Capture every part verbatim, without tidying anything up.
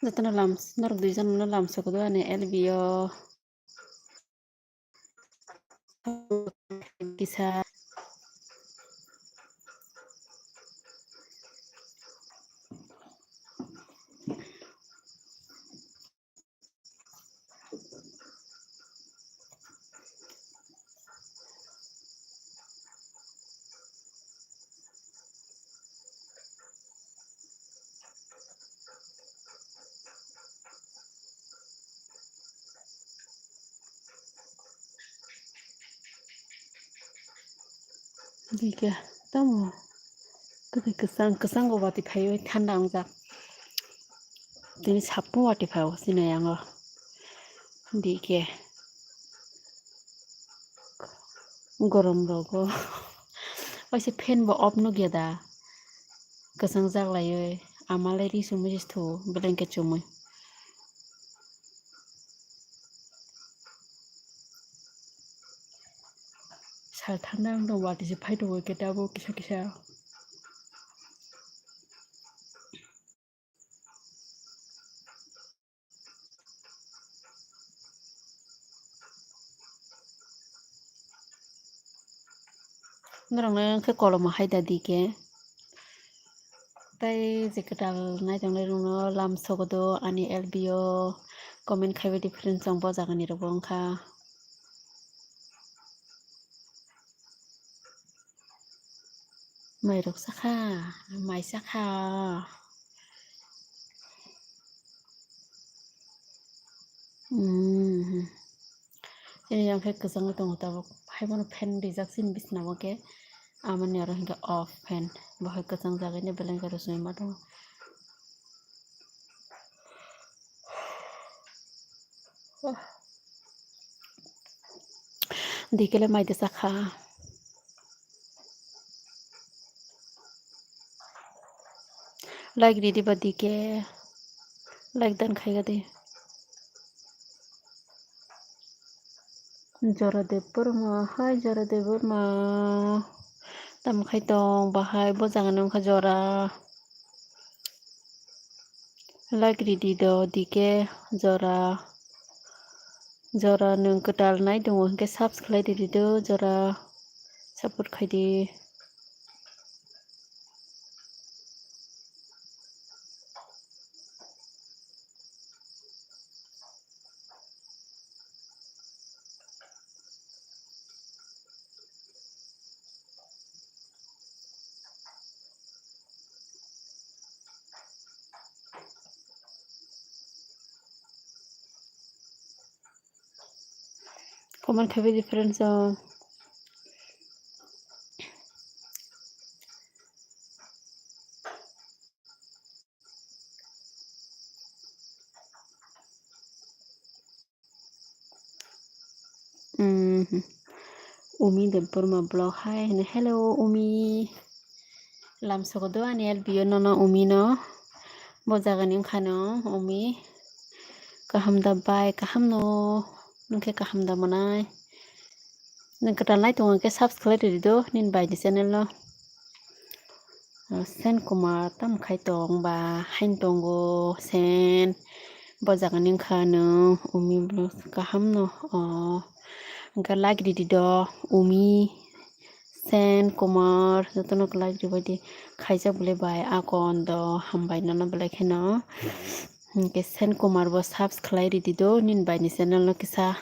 Jotono lam, norok duijon no lam sokodo ani L B o kisa. Dike tamo kwthwi kwchang, kwchango watwi phaiwi thanda wngjak. Tini saphung watwi phaiwi sinai ango. Dike gorom rogo waisa fan bo off nukya da. Kwchang jak laiwi ama lai ri chumui se thu blanket chumui. Sal thanda wng tong watwi se phai tongo khe tabuk kisa kisa. Norokno wngkhe kolomo hai da dike. Tei je kwtal naitongnai rokno lam sogodo ani L B o comment khaibai di friends, chwng bo jagani rokbo wngkha. Mairok chakha, mai chakha. Hmm. Chini yang khe kwchangwi tongo tabuk. Haibono fan rijak chini bisina o khe. Amoni aro hinkhe off fan. Bo hai kwchang jagwi ni belai khe rwchapma tongo. Dikele mai de chakha. Like ridi ba dike. Like dan khaiga de. Jora Debbarma, hai Jora Debbarma. Tamo khai tong bahai bo jaga ni wngkha jora. Like ridi do dike jora. Jora nwng kwtal nai tongo hinkhe subs khlai ridi do jora. Support khaidi. Comment khabi difference o. Mhm. Umi Debbarma vlog hai hino. Hello, Umi. Lam sogodo ani L B o nono Umi no. Bo jagani wngkha no Umi. Kaham da bai, kaham no. Nwng khe kaham da mwnai. Nwng kwtal nai tongo khe subscribe ridi do nini bai ni channel no. Sen Kumar tamo khai tong ba hain tongo Sen. Bo jaga ni wngkha nwng Umi vlogs kaham no o. Hwnkhe like ridi do Umi, Sen Kumar jotono like ribaidi khaijak bwlai bai akon do hambai nono belai kheno. Hwnkhe Sen Kumar bo subs khlai ridi do nini bai ni channel no kisa.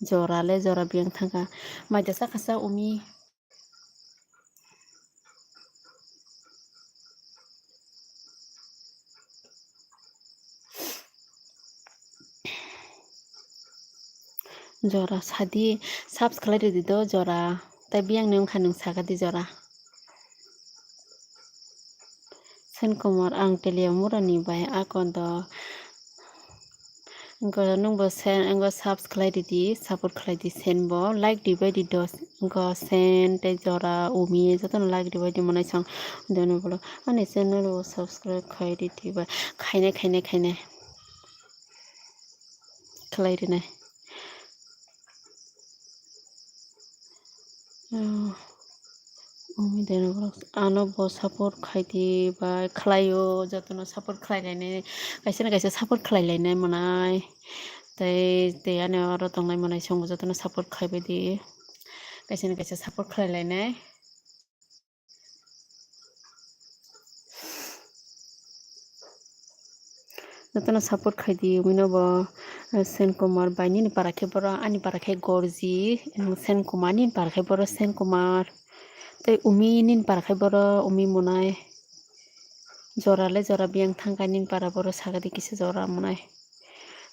Jora le jora biyang thangkha. Mai da sakha sa Umi. Jora sadi subs khlai ridi do jora. Tai biyang ni wngkha nwng saka di jora. Sen Kumar ang Teliamura ni bai akon do. Wngkha nwng bo Sen wngkha subs khlai ridi, support khlai di Sen bo. Like ribai di do wngkha Sen tei jora Umi jotono like ribai di mwnai song. Dono bolo ani channel o subscribe khai ridi ba khainai khainai khainai. Khlai rinai. Oh. Umi deno borok ano bo support khaidi bai khlaio, jotono support khlai lainai, kaisa na kaisa support khlai lainai mwnai. Tei, tei ani oro tongnai mwnai chwngbo jotono support khlaibaidi, kaisa na kaisa support khlai lainai. Jotono support khaidi, umino bo, eh, Sen Kumar bai nini para khe boro, ani para khe Gorji, eh, Sen Kumar, nini para khe boro Sen Kumar. Tei umi nini para khe boro umi mwnai. Jora le jora biyang thangkha nini para boro sagadi kisa jora mwnai.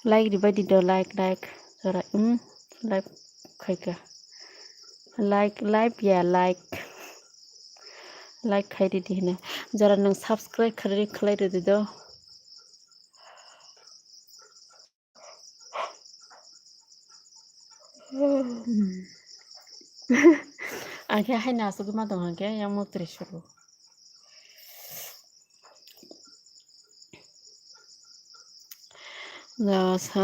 Like ribai di do, like, like, jora, um, like khaika. Like, like ya, like. Like khai ridi hino. Jora nang subscribe khlai, khlai ridi do. Ang khe haino asugwi ma tong hwn khe yang motri suru. Sa,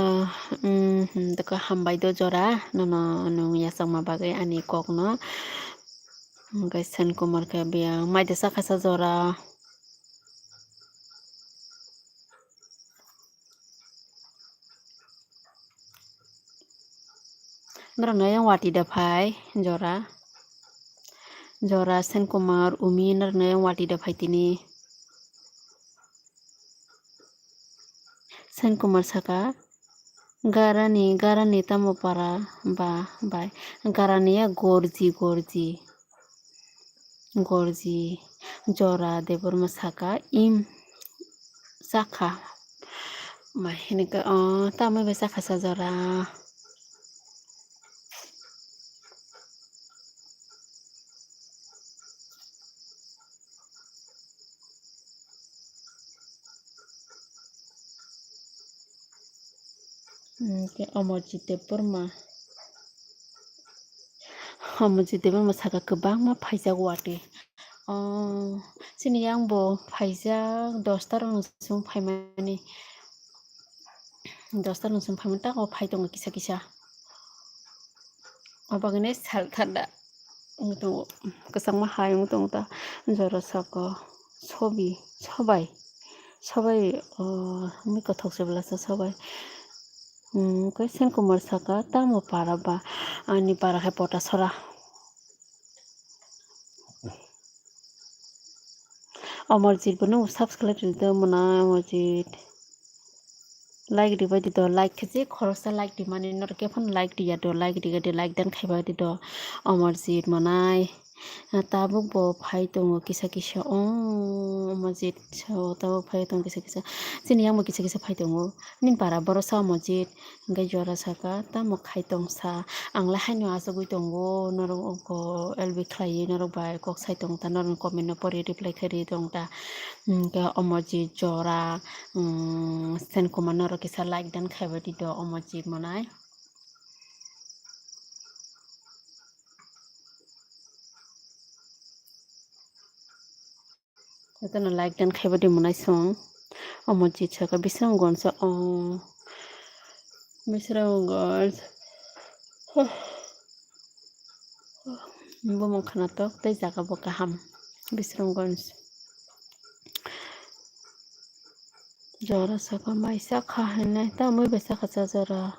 um, hmm, doko hambai do jora, nono nung yachakma bagwi ani kokno. Hwnkhe Sen Kumar khe biyang maida sakha sa jora. Norokno yang watwi da phai jora. Jora Sen Kumar, Umi norokno yang watwi da phai tini. Sen Kumar saka, "Garani, garani tamo para ba bai? Garani ya gorji, gorji." Gorji jora Debbarma saka, "Im chakha." Mai hinike, "O, tamoi bai chakha sa jora." Hwnkhe Amarjit Debbarma. Amarjit Debbarma saka kwbangma phaijak watwi. O, chini yang bo phaijak dosta rokni sung phaimani. Dosta rokni sung phaimani tako phai tongo kisa kisa. O bagwino sal thanda wng tongo. Kwchangma hai wng tongo ta. Jora saka sobi, sobai. Sobai, o, wngwi kothok se bwlasa sobai. Hmm, khe Sen Kumar saka, "Tamo para ba? Ani para khe Potasora." Amarjit bo nung subscribe rwdi do mwnai Amarjit. Like ribai di do, like khe je khoroksa like rimani norok khe phano like riya do, like riya di, like dan khaibai di do Amarjit mwnai. Tabuk bo phai tongo kisa kisa, o Amarjit sao tabuk phai tongo kisa kisa. Chini yang bo kisa kisa phai tongo. Nini para boro sao Amarjit, hwnkhe jora saka, "Tamo khai tong sa? Ang le haino achugwi tongo, norok oko L B khlaiwi norok bai kok sai tong ta, norokni comment no pori reply khe ri tong ta." Hwnkhe Amarjit jora, um, Sen Kumar norok kisa like dan khaibai di do Amarjit mwnai. Jotono like dan khaiba di mwnai song. Amarjit saka Bisramganj o. Bisramganj. Bumung khwnatok tei jaga bo kaham. Bisramganj. Jora saka mai chakha hinwi tamwi bai chakha cha jora.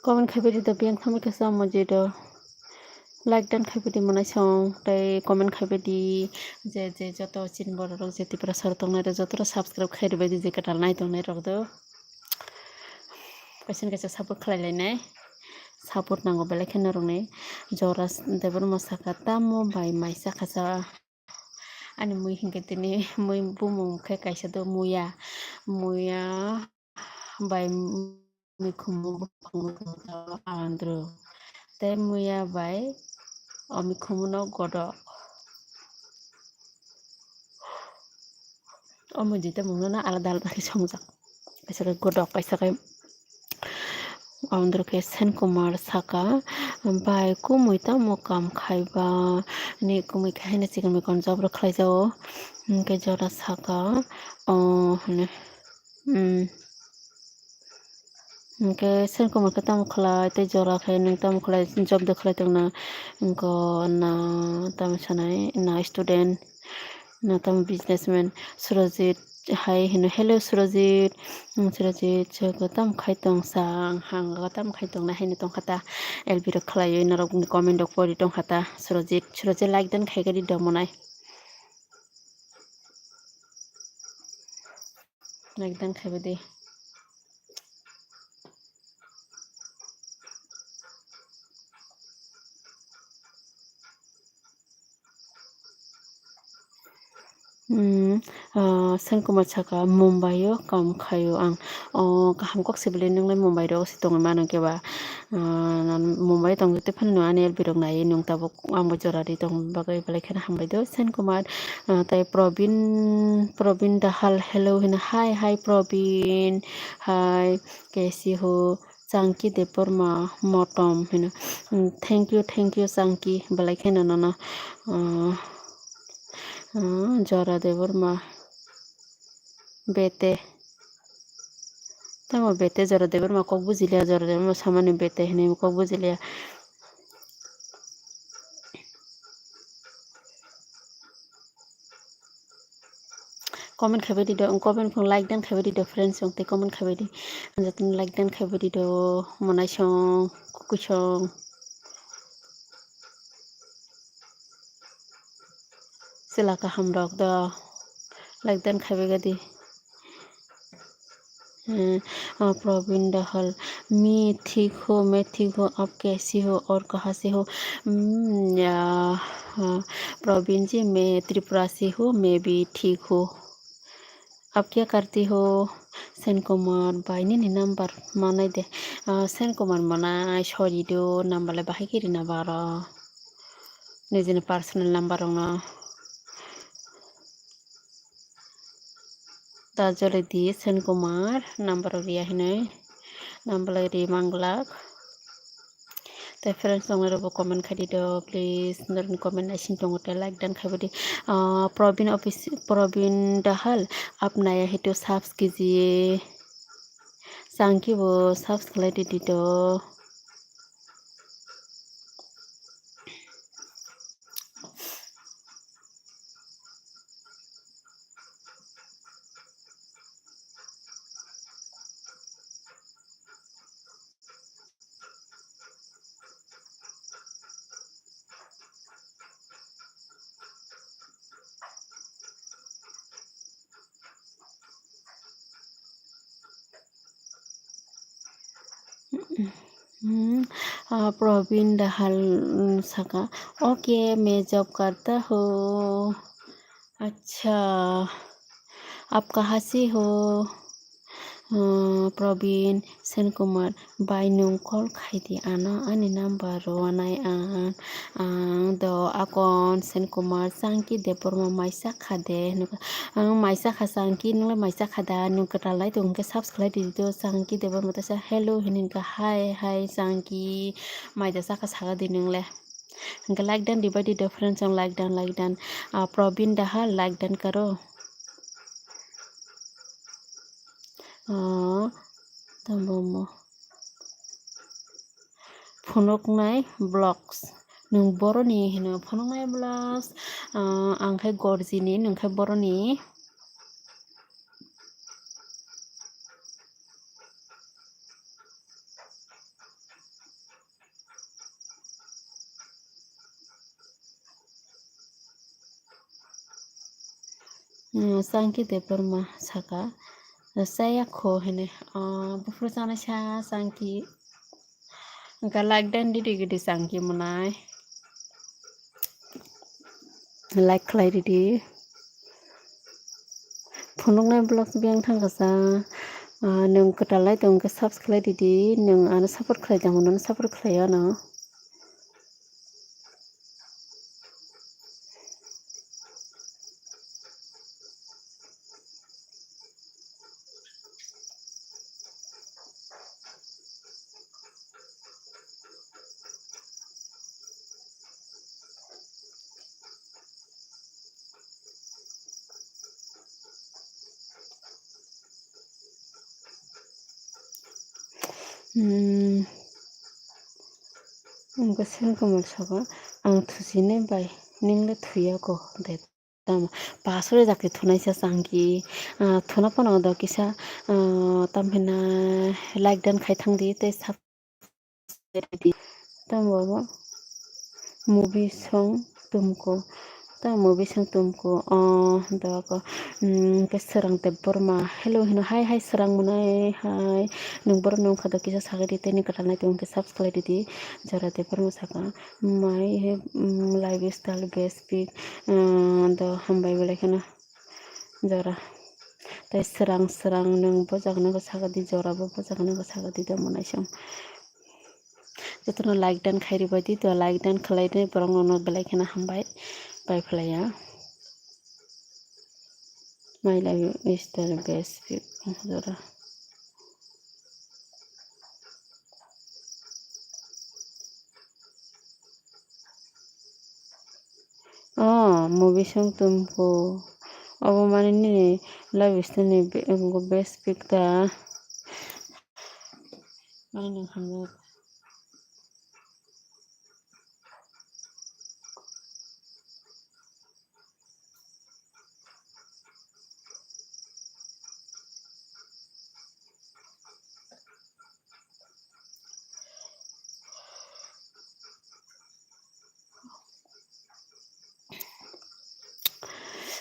Comment khaibai di do biyang thangbai khe sa Amarjit do. Like dan khaibai di mwnai song tei comment khaibai di je je joto chini borok rok je Tiprasa rok tongnai rok joto rok subscribe khai rwbai di je kwtal nai tongnai rok do. Kaisa ni kaisa support khlai lainai. Support nango belai khe norokni. Jora Debbarma saka tamo bai mai chakha cha. Ani mui hinkhe tini mui bumung khe kaisa do muya. Muya bai mikhumu buphang andro. Tei muya bai o mikhumu no godok. Omo jita mungno na alada alada khe songjak. Kaisa khe godok, kaisa khe Andro khe Sen Kumar saka, "Bai, kumui tamo kam khaiba?" Ni kumui khe haino chikon mikon job rok khlai jao. Hwnkhe jora saka, "O," hwnwi. Hmm. Hwnkhe Sen Kumar khe tamo khlai, tei jora khe nwng tamo khlai, job de khlai tongna? Hwnkhe na tamo sanai, na student, na tamo businessman? Surojit hai hino, "Hello Surojit." Hmm, Surojit, jogo tamo khai tong sa? Ang hang tamo khai tongna haino tongkha ta. L B rok khlaiwi norokni comment rok pori tongkha ta. Surojit, Surojit like dan khai gari domonai. Like dan khai badi. Hmm, ah, Sen Kumar saka, "Mumbai o kam khaio ang." O, kaham kok se bwlwi, nwng lai Mumbai ro se tongwi mano khe ba? Ah, Mumbai tong tei phano ani L B rok nai nwng tabuk, ang bo jora ri tong bagwi belai kheno hambai do Sen Kumar. Ah, tei Probin, Probin Dahal, "Hello," hino, "Hi, hi, Probin. Hi, kaisi ho?" Changki Debbarma, "Motom," hino. Hmm, thank you, thank you, Changki. Belai kheno nono, ah, ah, Jora Debbarma, bete. Tamo bete Jora Debbarma kok bujiliya, Jora Debbarma samani bete hinwi kok bujiliya. Comment khaibai di do, comment phung like dan khaibai di do, friends, chwng tei comment khaibai di. Ang jotoni like dan khaibai di do, monai song, kukui song. Chwla kaham rok do, like dan khaibai di. Hmm, ah, Probin Dahal, "मैं ठीक हूँ, मैं ठीक हूँ, आप कैसी हो और कहाँ से हो?" Hmm, ya, ah, Probin ji, "मैं त्रिपुरा से हूँ, मैं भी ठीक हूँ। आप क्या करती हो?" Sen Kumar, bai nini number manai de. Ah, Sen Kumar manai, sorry do, number le bahai khe rina baro. Nijini personal number rokno. Ta jolai di Sen Kumar, number rok riya hinwi, number rok ri manglak. Tei friends tongnai rokbo comment khai di do, please. Norokni comment naising tongo tei like dan khaibo di. Ah, Probin office, Probin Dahal, "Aap naya hai to subs kijiye." Changki bo subs khlai di di do. Hmm, ah, Probin Dahal, hmm, saka, "Okay, मैं job करता हूँ।" Acha, "आप कहाँ से हो?" Hmm, Probin, Sen Kumar, bai nwng call khai di ano, ani number rwanai ang, ang do akon Sen Kumar, Changki Debbarma maisa kha de, hinwi kha. Ang maisa kha Changki, nwng le maisa kha da, nwng kwtal lai tong khe subs khlai di do, Changki Debbarma ta sa hello hinwi kha, hi, hi, Changki, mai da sa kha saka di nwng le. Hwnkhe like dan di bai di do friends, ang like dan, like dan. Ah, Probin Dahal, like dan karo. Ah, tamo mo. Phunuknai vlogs. Nwng boroni hino phunuknai vlogs. Ah, ang khe Gorjini, nwng khe boroni. Hmm, Changki Debbarma saka, "Chaya kho," hini. Ah, buphuru chanai sa Changki. Hwnkhe like dan di di gidi Changki mwnai. Like khlai ridi. Phunuknai vlogs biyang thang kasa. Ah, nwng kwtal lai tong khe subs khlai ridi. Nwng ano support khlai tamo, nono support khlai ano. Hmm. Ang khe Sen Kamal saka, ang thusinai bai, ningla thuya ko de. Tamo, pasore jati thunaisa changki, ah, thuna pono do kisa, ah, tamhina like dan khai thangdi, tei sub-, tamo bo movie song tumko, tamo movie song tumko, oh, doko, mm, ke Srang Debbarma, hello hino, hai, hai, Srang mwnai, hai, nwng borok nung kha do kisa sagadi, tei ni kwtal nai tongkhe subscribe didi, Jora Debbarma saka. Mai he, mm, lifestyle best pic, mm, do hambai belai kheno jora. Tei Srang Srang nwng bo jagano bo sagadi, jora bo, bo jagano bo sagadi do mwnai song. Jotono like dan khairi bai di do, like dan khlai di, borok no belai kheno hambai bai phlai ya. My lifestyle best pic, jora. Oh, movie song tumko. Obo mani nini lifestyle ni be-, best pic ta. Mani nang hamjak.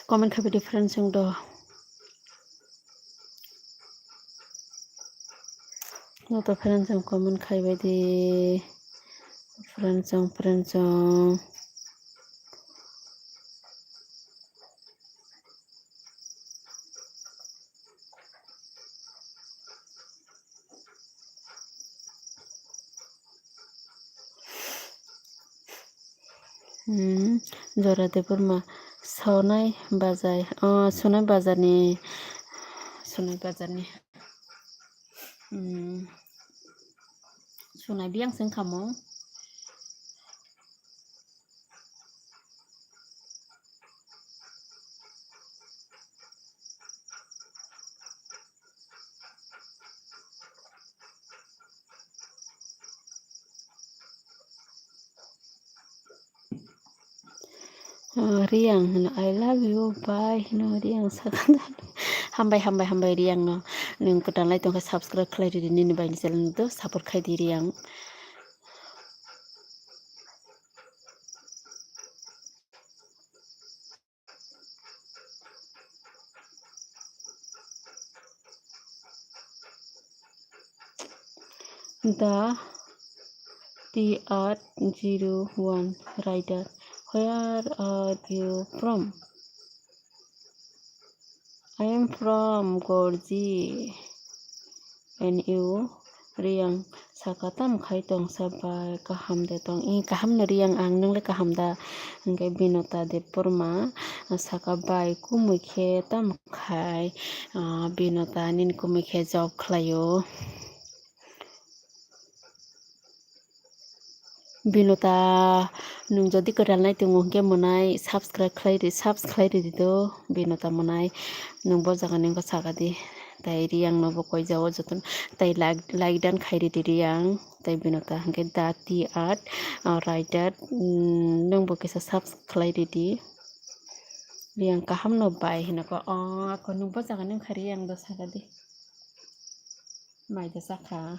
Comment khabi difference wng do. Joto friends rok comment khai bai di. Friends rok, friends rok. Hmm, Jora Debbarma, Sonai Bazar, oh, Sonai Bazar ni, Sonai Bazar ni, hmm, Sonai biyang seng kamo. Oh, Riyang hino, "I love you, bye," hino Riyang sakha. Hambai, hambai, hambai Riyang no. Nwng kwtal nai tongkha, subscribe khlai ridi nini bai ni channel do, support khai di Riyang. The T R zero one rider, where are you from? I am from Gorji. And you? Riyang saka, tamo khai tong sa bai, kaham de tong? I kaham no Riyang, ang nung le kaham da? Hingke Binota Debbarma saka, bai kumui khe tamo khai? Ah, Binota nini kumui khe job khlaio. Binota, nwng jodi kwtal nai tongo hwnkhe mwnai subscribe khlai ri, subs khlai ridi do, Binota mwnai, nwng bo jaga ni wngkha saka di. Tai Riyang no bo koi jao jotono, tai like, like dan khai ridi Riyang, tai Binota hwnkhe da ti art, ah, rider, mm, nwng bo kisa subs khlai ridi. Riyang kaham no bai hinui kha, oh, ako nwng bo jaga ni wngkha Riyang do saka di. Mai da sakha.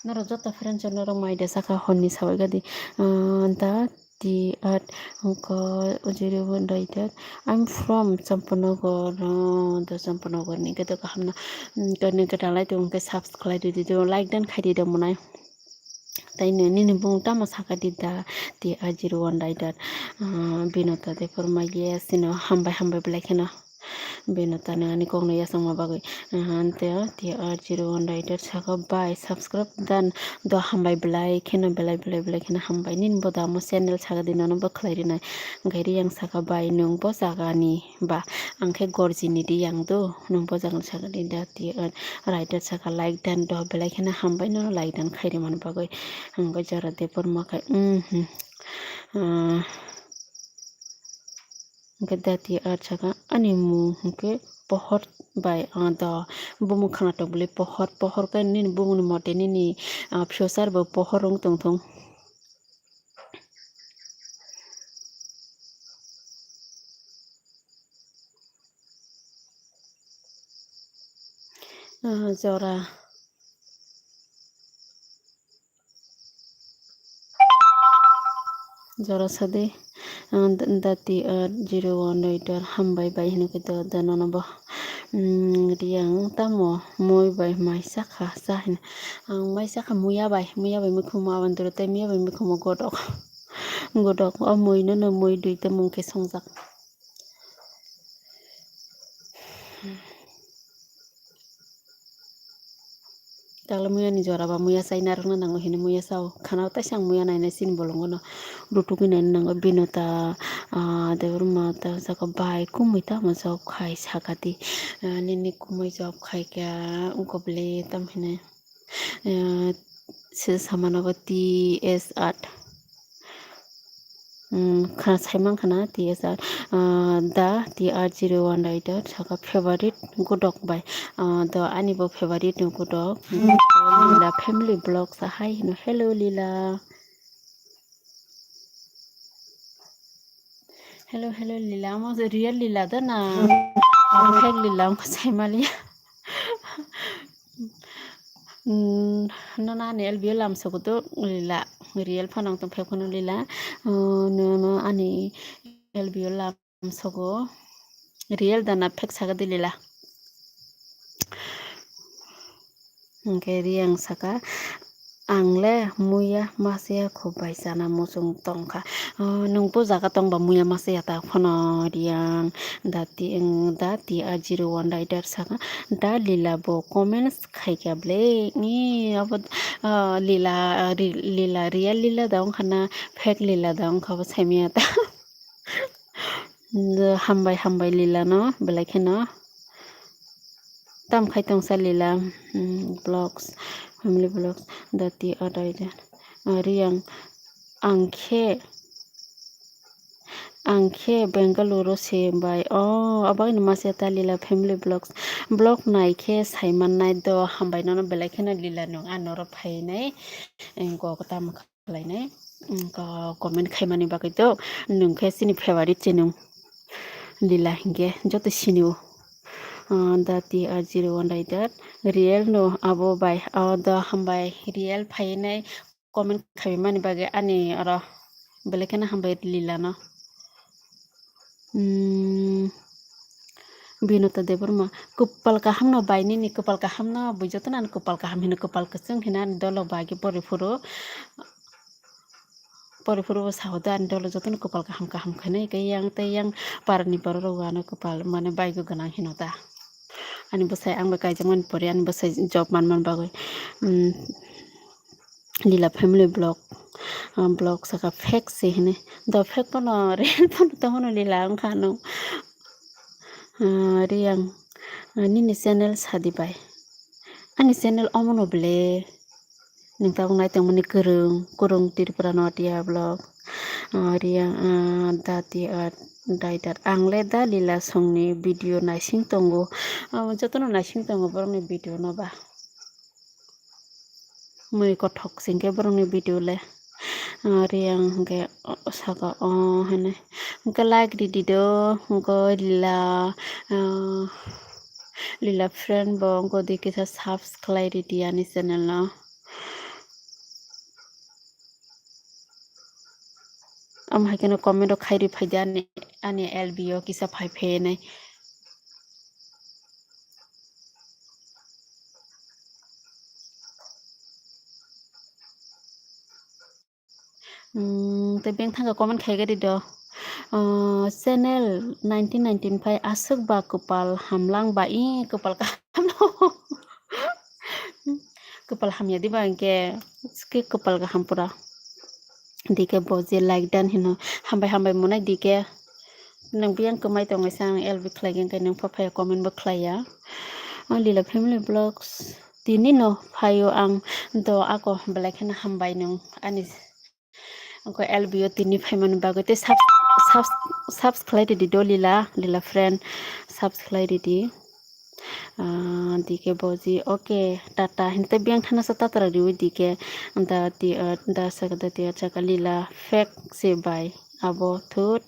Norok joto friends rok norok mai da sakha honni sabai gadi. Ah, da ti art ko ujiri bo dai da. I'm from Champanagar. Oh, da Champanagar ni kete kaham na. Kani kete lai tong ke subscribe di do, like dan khai di do mwnai. Tai nini bung tamo saka di da ti a zero one dai da. Ah, Binota Debbarma, yes, sino hambai hambai belai kheno. Binota ni ani kok no yasakma bagwi. Hante T R zero one rider saka, bai subscribe dan do, hambai belai kheno, belai, belai, belai kheno hambai. Nini bo da mo channel saka di, nono bo khlai rinai. Hwnkhe Riyang saka, bai nwng bo jaga ni ba? Ang khe Gorji ni Riyang do, nwng bo jaga ni saka di da T R rider saka, like dan do, belai kheno hambai nono like dan khai rimani bagwi. Hwnkhe Jora Debbarma khai, mhm. Ah, Hwnkhe da ti art saka ani mung hwnkhe pohor bai, ah, do bumung khwnatok bwlwi pohor, pohor khe nini bumungni mote nini, ah, future bo pohor wng tongthung. Ah, jora. Jora sadi, ah, d-, dati, ah, zero one eight ar hambai bai hino khe do, do nono bo. Mm, Riyang tamo mui bai mai sakha, sa hino. Ang mai sakha muya bai, muya bai mukhumo abandoro tei muya bai mukhumo godok. Godok, o mui no, no mui dui ta mung khe songjak. Takle muya ni jora ba muya chai narwkna nango hino muya chao. Khana o taisa ang muya nainai chini bolongo no rutukgwi naina nango. Bino ta, ah, Debbarma ta saka bai kumui tamo job khai sakati. Ah, nini kumui job khai kha wngkha bwle tam hinwi. Ah, se samano bo T S R. Hmm, khana saiman khana T S R, ah, da T R zero one rider saka favorite godok bai. Ah, do ani bo favorite no godok. Lila family vlog sa hai hino. Hello Lila. Hello, hello Lila. Amo je real Lila da na? Amo fake Lila wngkha saimaliya. Hmm, nono ani L B O lam sokoto Lila. Real phano wngtong fake phano Lila. Oh, nono ani L B O lam sogo. Real da na fake saka di Lila. Hwnkhe Riyang saka, "Ang le muya masiya khub bai chana muchung tongkha." Oh, nwng bo jaga tongba muya masiya ta phano Riyang. Da T, da T R zero one rider saka, "Da Lila bo comments khaikha bwle." Ni abo, ah, Lila, ah, ri-, Lila, real Lila da wngkha na fake Lila da wngkha bo saimanya ta. Hambai, hambai Lila no, belai kheno. Tam khai tongsa Lila, mm, vlogs, family vlogs, dati adai da. Ah, Riyang, ang khe, ang khe Bengaluru se bai. Oh, abagni masa ta Lila family vlogs. Vlog nai khe sai mannai do, hambai nono belai kheno Lila nwng anoro phainai. Engko tam khlainai, mm, ko-, comment khaimani bagwi to, nwng khe chini favorite se nwng Lila hinkhe joto sinio. Ah, da T R zero one rider, real no abo bai, ah, da hambai real phainai comment khaimani bagwi ani oro belai kheno hambai Lila no. Hmm, Binota Debbarma, kwpal kaham no bai nini, kwpal kaham no bui jotono ani kwpal kaham hino, kwpal kwchwng hino ani dolo bai khe pori phuru, pori phuru bo sahodo ani dolo jotono kwpal kaham kaham khainai, khe yang tei yang parani borok rok ano kwpal mane baigo gwnang hino ta. Ani bwsai ang bai kaijakmani pore ani bwsai job manmani bagwi, hmm, Lila family vlog, ah, vlog saka fake se hini. Do fake pono real pono tongmano Lila wngkha ano. Ah, Riyang, ah, nini channel sadi bai. Ani channel omono bwle. Nwng tabuk nai tongmani kwrwng, kwrwng Tripura Notiya vlog. Ah, Riyang, ah, dati, ah, dai dat. Ang le da Lila songni video naising tongo. Ah, jotono naising tongo borokni video no ba. Mui kothok singkhe borokni video le. Ah, Riyang hwnkhe, oh, saka, oh, hwnwi. Hwnkhe like ridi do, hwnkhe Lila, ah, Lila friend bo hwnkhe di kisa subs khlai ridi ani channel no. Am hai kheno comment rok khai ri phai di ani, ani L B O kisa phai phainai. Hmm, tei beng thangkhe comment khai gari do. Ah, channel nineteen nineteen phai aswk ba kwpal hamlang ba, i kwpal kaham. Kwpal hamya diba hinkhe, khe kwpal kaham pura. Dike bo je like dan hino, hambai hambai monai dike. Nwng biyang kwmai tongwi sa ang L B khlai khe, hwnkhe nwng pha phaiya comment bo khlaiya. O Lila Family Vlogs tini no phaio ang do ako belai kheno hambai nwng ani wngkha L B o tini phaimani bagwi tei sub-, Subs-, subs khlai ridi do Lila, Lila friend, subs khlai ridi. Ah, D K Boji, okay, tata. Hinte biyang thana sa tatra riwi D K. Da ti, ah, da sa da ti, ah, chaka Lila, fake se bai. Abo thut.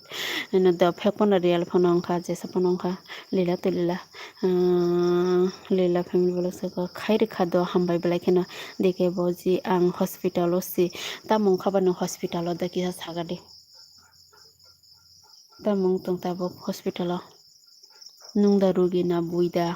Eno da fake pono real pono wngkha, jesa pono wngkha. Lila to Lila. Ah, Lila family vlog saka khai rikha do hambai belai kheno. D K Boji ang hospital o si. Tamo wngkha ba nwng hospital o da kisa saga di. Tamo wng tong tabuk hospital o. Nwng da rugi na bui da?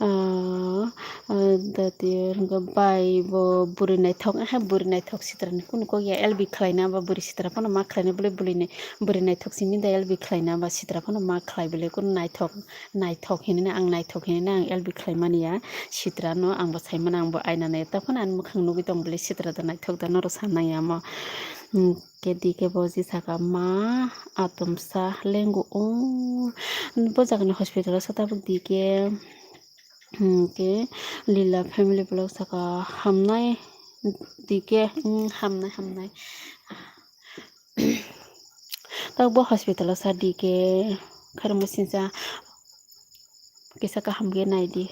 Ah, ah, dati hwnkhe bai bo bwrwi naithok, eh, bwrwi naithok sitrani kunu kok ya, L B khlaina ba bwrwi sitra phano ma khlaina, bwlai bwlwi ni bwrwi naithok simi da L B khlaina ba sitra phano ma khlai bwlai kunu naithok, naithok hinwi ang naithok hinwi ang L B khlaimani ya, sitra no ang bo saimano, ang bo aina nai tokhono ani mwkhang nugwi tong bwlai sitra da naithok da norok sanai ya mo. Hmm. Khe D K Boji saka ma atomsa lengo o. Bo jagani hospital o sa tabuk D K, hmm, khe Lila family vlog saka hamnai D K, hmm, hamnai, hamnai. Tabuk bo hospital o sa D K khairokma sinsa kisa kaham khe naidi.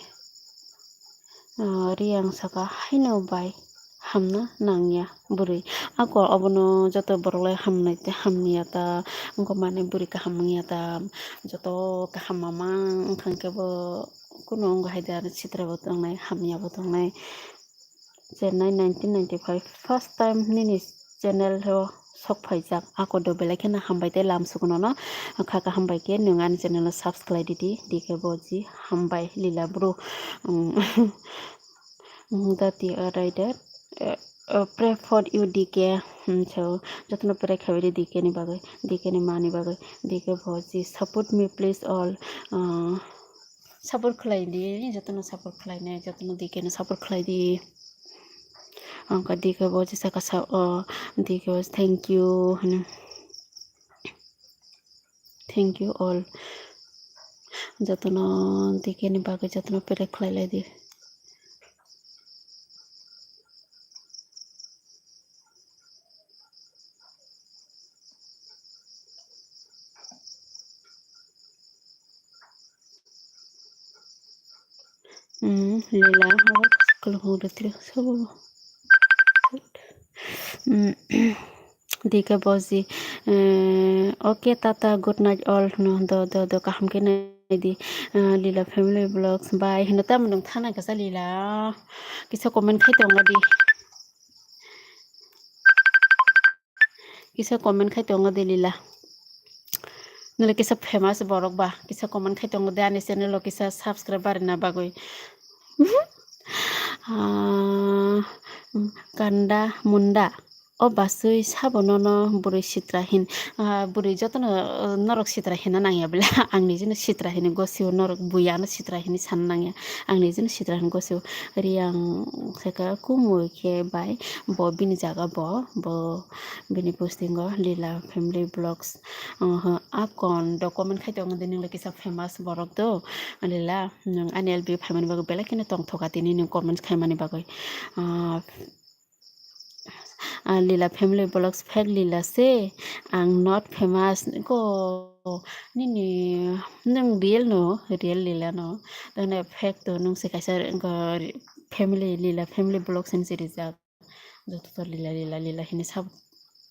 Ah, Riyang saka, "Haino bai hamna nangya bwrwi. Ako obono joto borok lai hamnai tei hamya ta, wngkha mane bwrwi kaham wngya ta, joto kaham mamang wngkha khe bo kunu wngkha hai da, sitra bo tongnai, hamya bo tongnai." Chennai nineteen ninety-five, first time nini channel o sok phaijak, ako do belai kheno hambai tei lam sukunono kha kha hambai khe nwng ani channel o subscribe khlai di di, D K Boji hambai Lila bro. Mm, that you are right, that, uh, uh, pray for you D K. Hmm, so, jotono pray khabai di D K ni bagwi, D K ni ma ni bagwi, D K Boji, support me please all. Uh, Support khlai di, jotono support khlai nai, jotono D K no support khlai di. Ang kha D K Boji saka sa, o, D K Boji thank you hino. Thank you all. Jotono D K ni bagwi jotono pray khlai lai di. Hmm, Lila, oh, kalau mau udah tidak, so. Hmm, D K Boji. Eh, oke, tata, good night all. No, do, do, do, kaham khe nai di. Eh, Lila Family Vlogs, bye. Hino tamo nung thana kasa Lila. Kisa comment khai tongo di. Kisa comment khai tongo de Lila. Nole kisa famous borok ba. Kisa comment khai tongo de ani channel o kisa subscribe barina bagwi. Ah, kanda munda. O basui sabo nono bwrwi sitra hin. Ah, bwrwi jotono, ah, norok sitra hina nangya bwle. Ang nijino sitra hini gosio, norok buya ano sitra hini sana nangya. Ang nijino sitra hini gosio. Riyang saka kumui khe bai bo bini jaga bo, bo bini posting o Lila Family Vlogs. Oho, akon do comment khai tongo de ningla kisa famous borok do. Lila, nwng ani L B phaimani bagwi belai kheno tongthoka tini nwng comment khaimani bagwi. Ah, ah, Lila Family Vlogs fake Lila se, ang not famous ko. Nini, nwng real no, real Lila no. Tane fake to nwng se kaisa, wngkha family, Lila Family Vlogs hinwi se rijak. Joto to Lila, Lila, Lila hinwi sab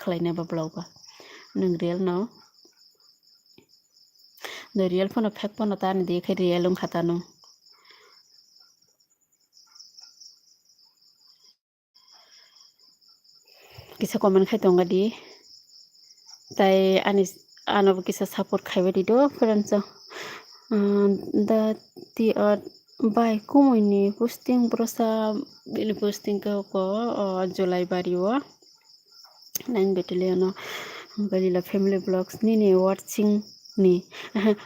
khlaina ba vlog ba. Nwng real no. No real phano fake phano ta ani de khe real wngkha ta nwng. Kisa comment khai tonga di. Tai ani, ano bo kisa support khaibai di do, friends o. Ah, da ti, ah, bai kumui ni posting brosa, bini posting khe ko, ah, July bari o. Nine Battalion o, Lila Family Vlogs nini watching ni,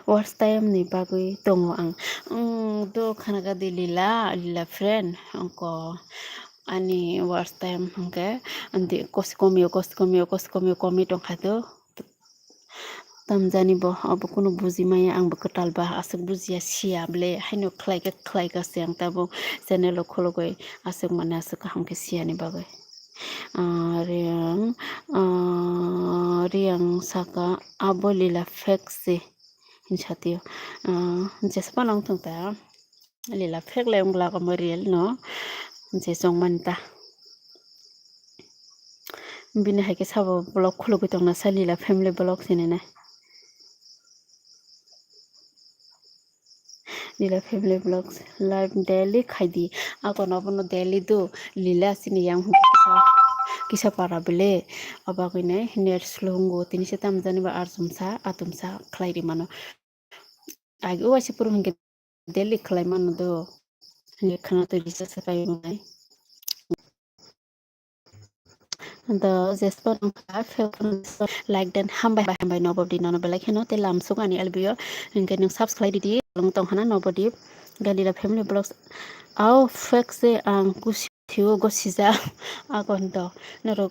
watch time ni bagwi tongo ang. Mm, do khana kha di Lila, Lila friend, ko ani watch time hwnkhe, andi kosi komio, kosi komio, kosi komio, komi tongkha do. Tamjani bo, obo kunu buji maya, ang bo kwtal ba aswk bujiya siya ble, haino khlaika khlaika se ang tabuk channel o khulugwi aswk mane aswk kaham khe siyani bagwi. Ah, Riyang, ah, Riyang saka abo lila fake se hinsa tio. Ah, jespa nang thung ta. Lila fake le wng lago mo real no. Je chong mani ta. Bini hai khe sabo vlog khulugwi tongna sa Lila family vlog sini nai. Lila family vlogs live daily khai di. Ako no bono daily do. Lila sini yang hwn kisa, kisa para bele. Abagwi nai net slow wng go. Tini se tam jani ba arsumsa, atumsa khlai ri mano. Agi o waisa puro hwn khe daily khlai mano do. Hwn khe khana twi risa sa kai wngnai. Do jespa nang kha, like dan hambai, hambai, hambai, nobo di nono belai kheno te lamsuk ani L B o. Hwn khe nwng subscribe di di, ang tong hana nobo di. Galila family vlogs. Au fake se ang kusi thio go sija. Agon do norok.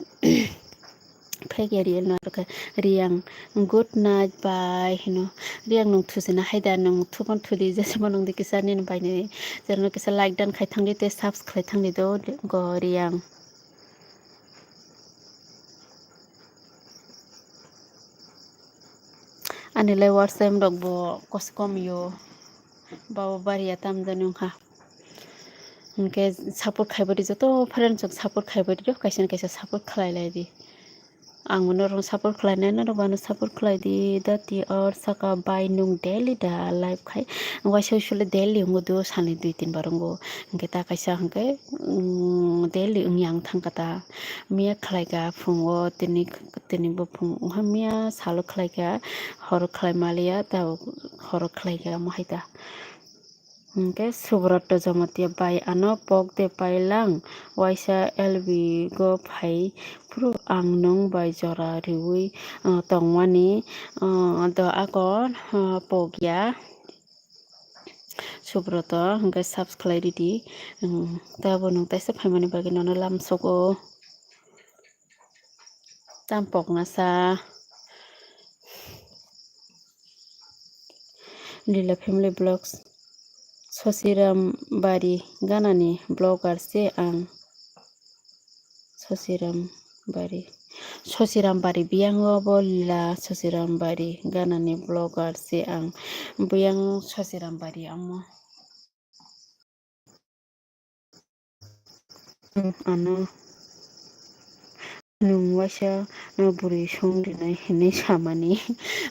Fake ya real no khe Riyang, good night, bye hino. Riyang nwng thusina haida, nwng thupon thudi, jesimo nwng di kisa nini bainani. Jerno kisa like dan khai thangdi tei subs khlai thangdi do go Riyang. Ani lai watch time rok bo kos kom yo. Babo bariya tam jani wngkha. Hwnkhe support khaibai di, joto friends rok support khaibai di, kaisa na kaisa support khlai lai di. Ang norokno support khlainai, norok bo ano support khlai di. Dati or saka bai nwng daily da live khai. Waisa waisa le daily wngo do, salni dui tin bar wngo. Hwnkhe ta kaisa hwnkhe, mm, daily wngya wng thangkha ta. Miya khlaikha phungo, tini, tini bo phung wngkha, miya salo khlaikha, horo khlai maliya, ta horo khlaikha, omo hai ta. Hwnkhe Subroto Jamatia bai ano pok de pailang, waisa L B go phai phuru ang nwng bai jora riui, ah, tongmani, ah, do ako, ah, pokya. Subroto hwnkhe subs khlai ridi, um, tei abo nwng taisa phaimani bagwi nono lamsogo. Tam poknasa. Lila Family Vlogs. Sosiram Bari ganani vlogger se ang. Sosiram Bari. Sosiram Bari biyango bo Lila Sosiram Bari ganani vlogger se ang. Biyang Sosiram Bari amo. Ano nwng waisa no bwrwi song rinai hinwi samani.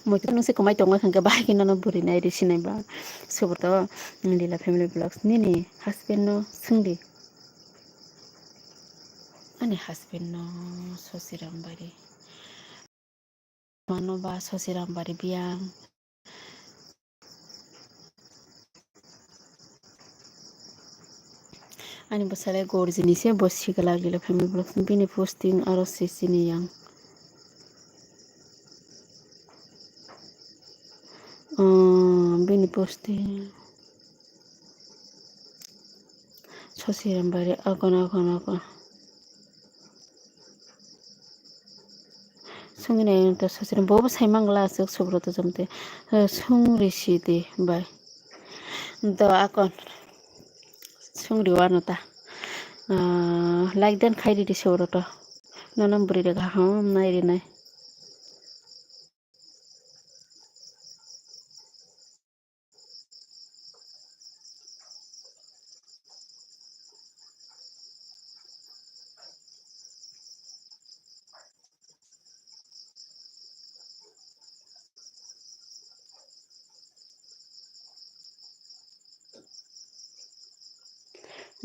Moito nwng se kwmai tongo hwnkhe bahai khe nono bwrwi nai rw sinai ba. Subroto Lila Family Vlogs nini husband no swngdi. Ani husband no Sosiram Bari. Mano ba Sosiram Bari biyang. Ani bwsale gorjini se bo sigalak Lila Family Vlogs bini posting aro se chini yang. Ah, bini posting. Sosiram Bari akon, akon, akon. Sungni ayang to sosri bobo sai mangla aswk Subroto Jamatia. Eh, sungri sidi bai. Do akon. Sungri wano ta. Ah, like dan khai ridi Subroto. Nono bwrwi rega ham nai rinai.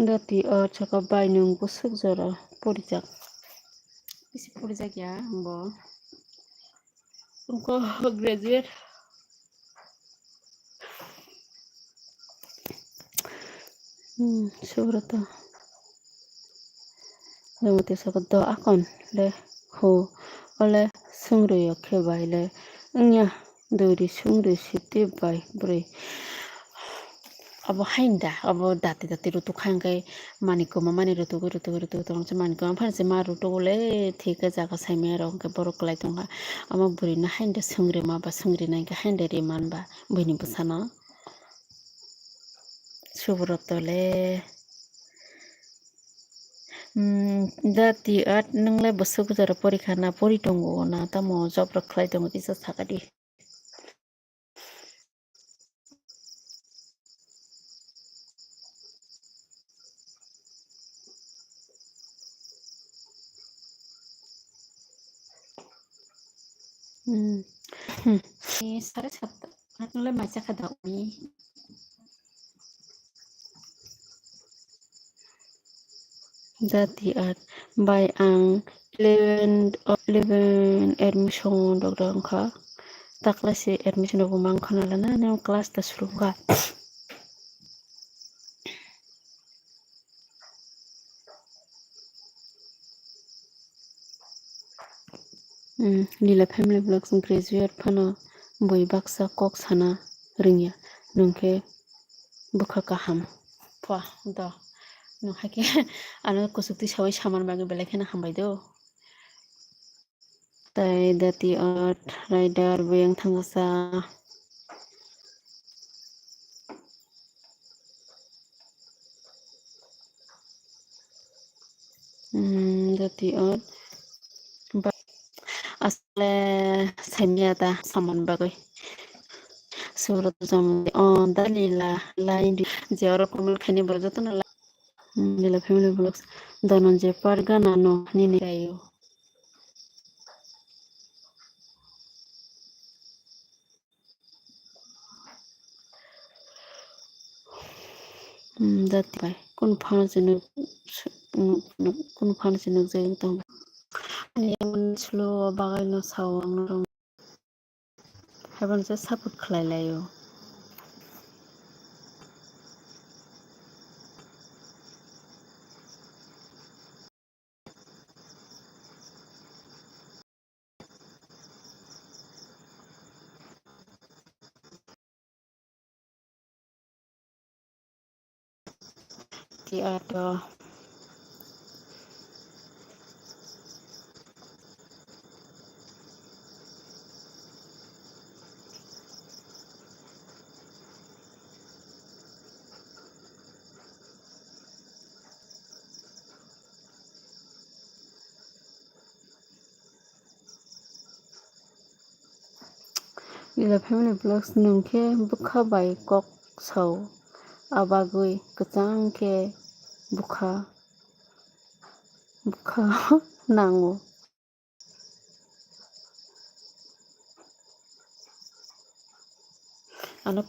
Dati o chwkap bai nwng bwswk jora purijak. Bisi purijak ya bo. Wngkha graduate. Hmm, Subroto. Jamatia saka do akon le ho. Ole sungri yo khe bai le. Wngya duri sungri siti bai bwrwi. Abo hain da, abo dati dati rutuk kha hwnkhe mani kwma mani rutugo rutugo rutugo tongse mani kwma phano se ma rutugo le thik khe jaga saimaya rok hwnkhe borok kwlai tongkha. Amo bwrwi no hain da swngri ma ba swngri nai hwnkhe hain da ri man ba buini bwsano. Subroto le. Hmm, dati at nwng le bwswk jora porikha na pori tongo na tamo job rok khlai tongo kisa sakadi. Hmm. Hmm. Ni sare satta. Ang le maisa kha da uni. Dati at bai ang eleven, eleven admission rok da wngkha. Takla se admission rok bo mang khana lana, nang class ta suru kha. Hmm, Lila Family Vlogs graduate phano bui baksa kok sana rwngya, nwng khe bwkha kaham. Pha, do. Nwng hai khe ano kuchuk twi saui samani bagwi belai kheno hambai do. Tai dati art rider buyang thangsa. Hmm, dati art. Ba-, asle sanya ta saman bagwi. Surat jom, oh, Dalila, lain di, je oro comment khaini borok jotono la-, hmm, Lila Family Vlogs, Dhananjay Pargana no nini kayo. Hmm, dati bai. Kunu phano se nuk, nuk, nuk, kunu phano se nuk jai wng tong. Ani emon slow bagai no sao ang norok. Haiban se support khlai laio. Ti ado. Lila Family Vlogs nwng khe bwkha bai kok sao, abagwi kwchang khe bwkha, bwkha nango. Ano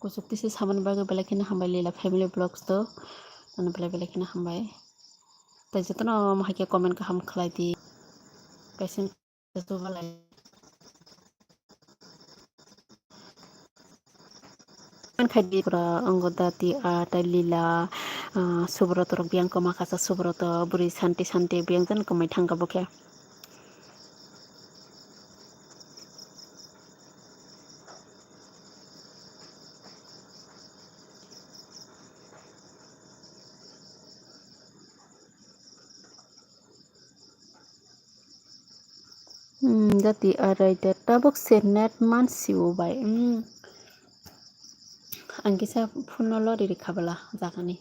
kuchuk tisi samani bagwi belai kheno hambai Lila Family Vlogs to. Ano belai belai kheno hambai. Tai jotono omo hai khe comment kaham khlai di. Kaisa Khaidi pura ango dati a tai Lila, ah, Subroto rok biyang kwma kasa Subroto bwrwi santi santi biyang jan kwmai thangkha bo khe. Hmm, dati arai de tabuk se net man siwo bai. Hmm. Ang kisa phone no lori rikha bwla jagani.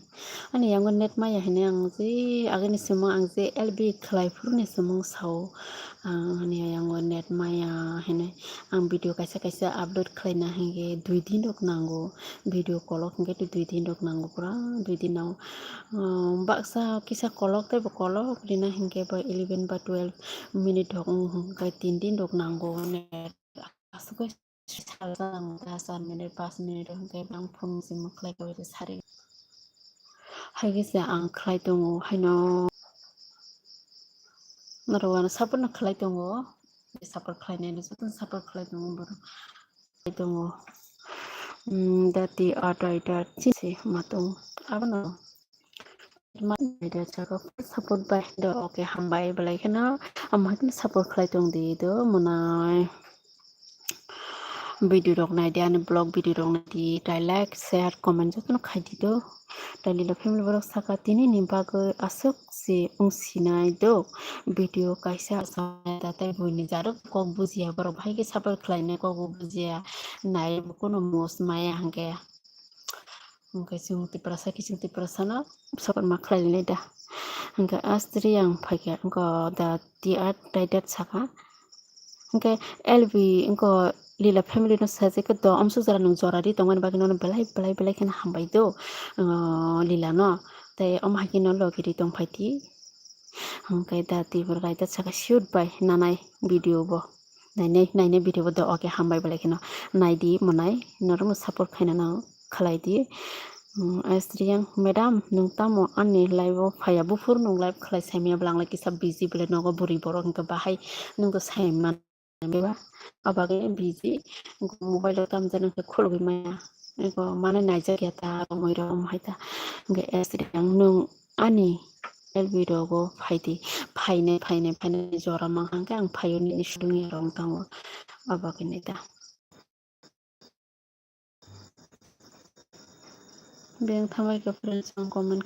Ani yango net maya hine ang je agini simung ang je L B khlai phuru ni simung sao. Ang ani yango net maya hine ang video kaisa kaisa upload khlaina hinge dui din rok nango. Video kolok hinge dui din rok nango pura dui din nao. Um, baksa kisa kolok tei bo kolok rina hinke bo eleven ba twelve minute rok wng hinke tin din rok nango net aswk sal jang ta char minute pas minute rok hinke bang phone se mwkhlai khe sari. Hai khe se ang khlai tongo haino norok ano support no khlai tongo support khlai nai joto support khlai tongo borok. Tongo. Mm, dati art writer chisi ma tongo. Abono ma writer saka support bai do, okay, hambai belai kheno amo hai kheno support khlai tong di do monai. video rok naidi, ani vlog video rok naidi, tai like, share, comment jotono khaidi do. Tai Lila family borok saka tini ni bagwi aswk se wng sinai do. Video kaisa asai da tai buini jarok kok bujiya, borok bahai khe support khlainai kok bo bujiya, nai bo kuno mos maya hwnkhe. Hwnkhe chwng Tiprasa khe chwng Tiprasano support ma khlai lainai da. Hwnkhe Astriyang phaikha, wngkha da T R Tidet saka. Hwnkhe L B wngkha Lila family no sajagwi do, amsuk jora nwng jora ri tongmani bagwi nono belai belai belai kheno hambai do, ah, Lila no. Tei omo hai kheno logi ri tongphai di. Hwnkhe da Tiprasa Tidet saka shoot bai nanai video bo. Nainai, nainai video bo do, oke, hambai belai kheno. Naidi monai, norokno support khaina nang khlai di. Hmm, Astriyang, madam, nwng tamo ani live o phaiya? Buphuru nwng live khlai saimanya bwla, ang lai kisa busy bwle nogo bwrwi borok hwnkhe bahai nwng to saiman ba. Abagwi busy, mobile o tamjani hwnkhe khulugwi maya. Ego mane naijak ya ta, romwi rom hai ta. Hwnkhe Astriyang, nwng ani L B rogo phaidi, phainai, phainai, phainai jora mang hwnkhe ang phaio nini shooting ya rong tango. Abagwi nai ta. Beng thambai kha friends, ang comment.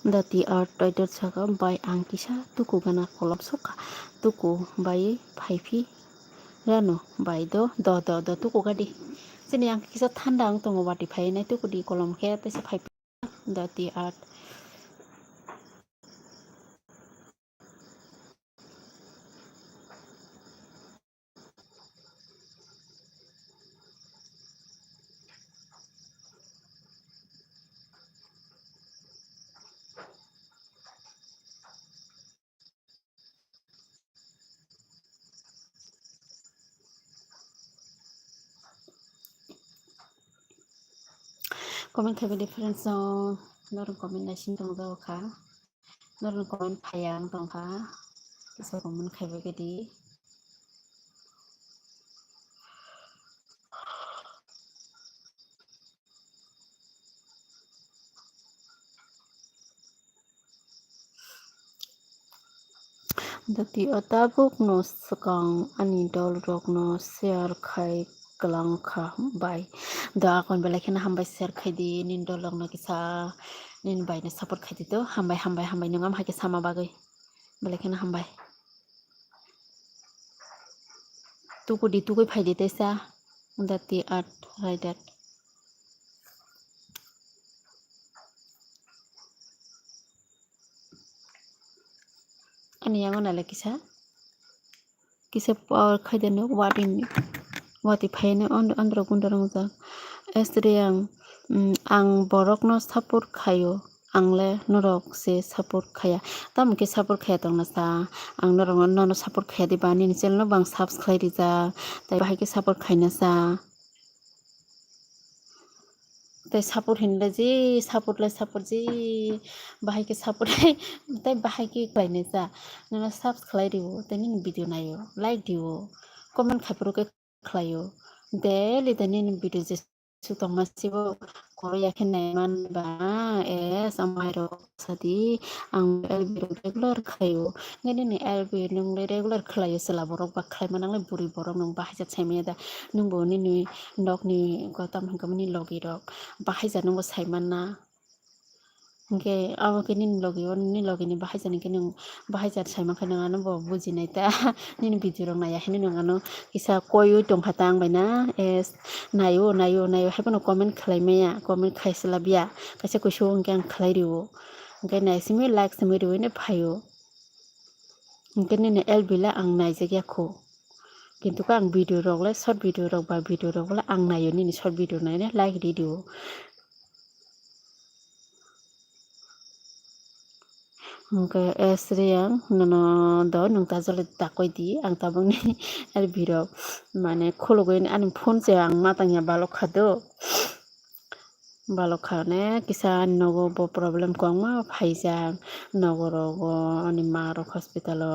Da T R Tidet saka, bai ang kisa tuku gana kolom sokha, tuku bai phai phi rano bai do, do, do, do, tuku gadi. Chini ang kisa thanda wng tongo, wati phai nai tuku di kolom khe, tei se phai phi. Da T R. Comment khaibai di friends, no norok comment naising tong jago kha, norok comment phaiya wng tong kha, kisa comment khaibai khe di. Dati o tabukno swkang ani dolrokno share khai kwlangkha bai. Da akon belai kheno hambai share khaidi, nini dolrokno kisa nini baino support khaidi to. Hambai, hambai, hambai, nwng am hai khe sama bagwi belai kheno hambai. Tukudi, tukui phaidi teisa. Dati art rider. Ani yango nale kisa. Kisa power khaideno wati, wati phaino andro gundro wngjak. Esri ang, mm, ang borokno support khaio. Ang le norok se support khaya. Tamo khe support khaya tongna sa. Ang norok no, nono support khaya diba, nini channel no bang subscribe rijak. Tai bahai khe support khaina sa. Tai support hinle ji, support le support ji. Bahai khe support, tai bahai khe khlaina sa. Nono subscribe rio, tai nini video naio, like dio, comment khai phuru khe khlaio. Daily de nini video je su tongma sibo koro ya khe naiman ba, es, amai rok sadi, ang L B rok regular khaio. Nini L B nung le regular khlaio, chwla borok ba khlai manang le buri borok nung bahai jat sai manya da. Nung bo nini nok ni gotam hwnkhe nini logi rok bahai jat nung bo sai manna. Hwnkhe abo khe nini logi o, nini logi ni bahai jani khe nwng bahai jat sai mankhe nwng ano bo bujinai ta. Nini video rok naiya hinwi nwng ano kisa koiwi tongkha ta ang bai na. Es, naio, naio, naio, haiphano comment khlai maya, comment khai swlabya. Kaisa kuisu hwnkhe ang khlai rio. Hwnkhe nai simi like simi riwi no phaio. Hwnkhe nini L B le ang naijak ya kho. Kintu khe ang video rok le, short video rok ba video rok le ang naio, nini short video naina like ri dio. Hwnkhe Esri ang nono do nwng ta jole ta koi di, ang tabukni L B rok mane khulugwi ani phone se ang ma tangya balok kha do. Balok kha ne kisa ani nogo bo problem kwbangma phaijak, nogo rogo ani ma rok hospital o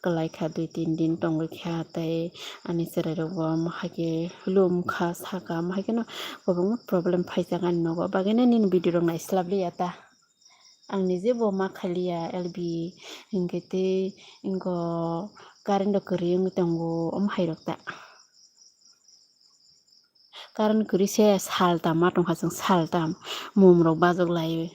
kwlai kha, dui tin din tongwi kha, tei ani chwrai rok bo omo hai khe lum kha, saka omo hai kheno kwbangma problem phaijak ani nogo, bagwi no nini video rok naislap liya ta. Ang nije bo ma khailiya L B, hinkhe tei ingo current rok kwrwi wngwi tongo, omo hai rok ta. Current kwrwi se sal tam ma tongkha chwng, sal tam mum rok bajok laiwi.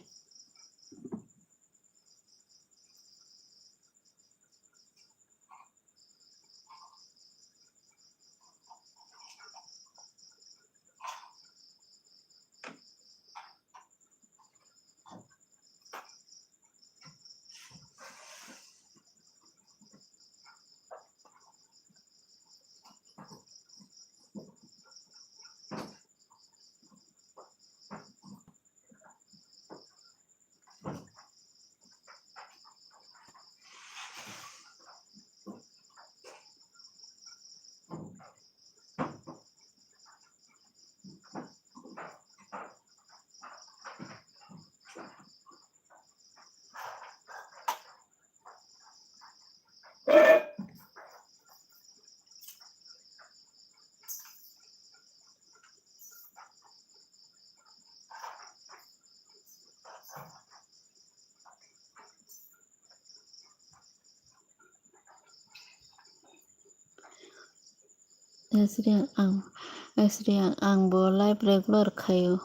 Asri ang, asri ang, ang bo live regular khaio.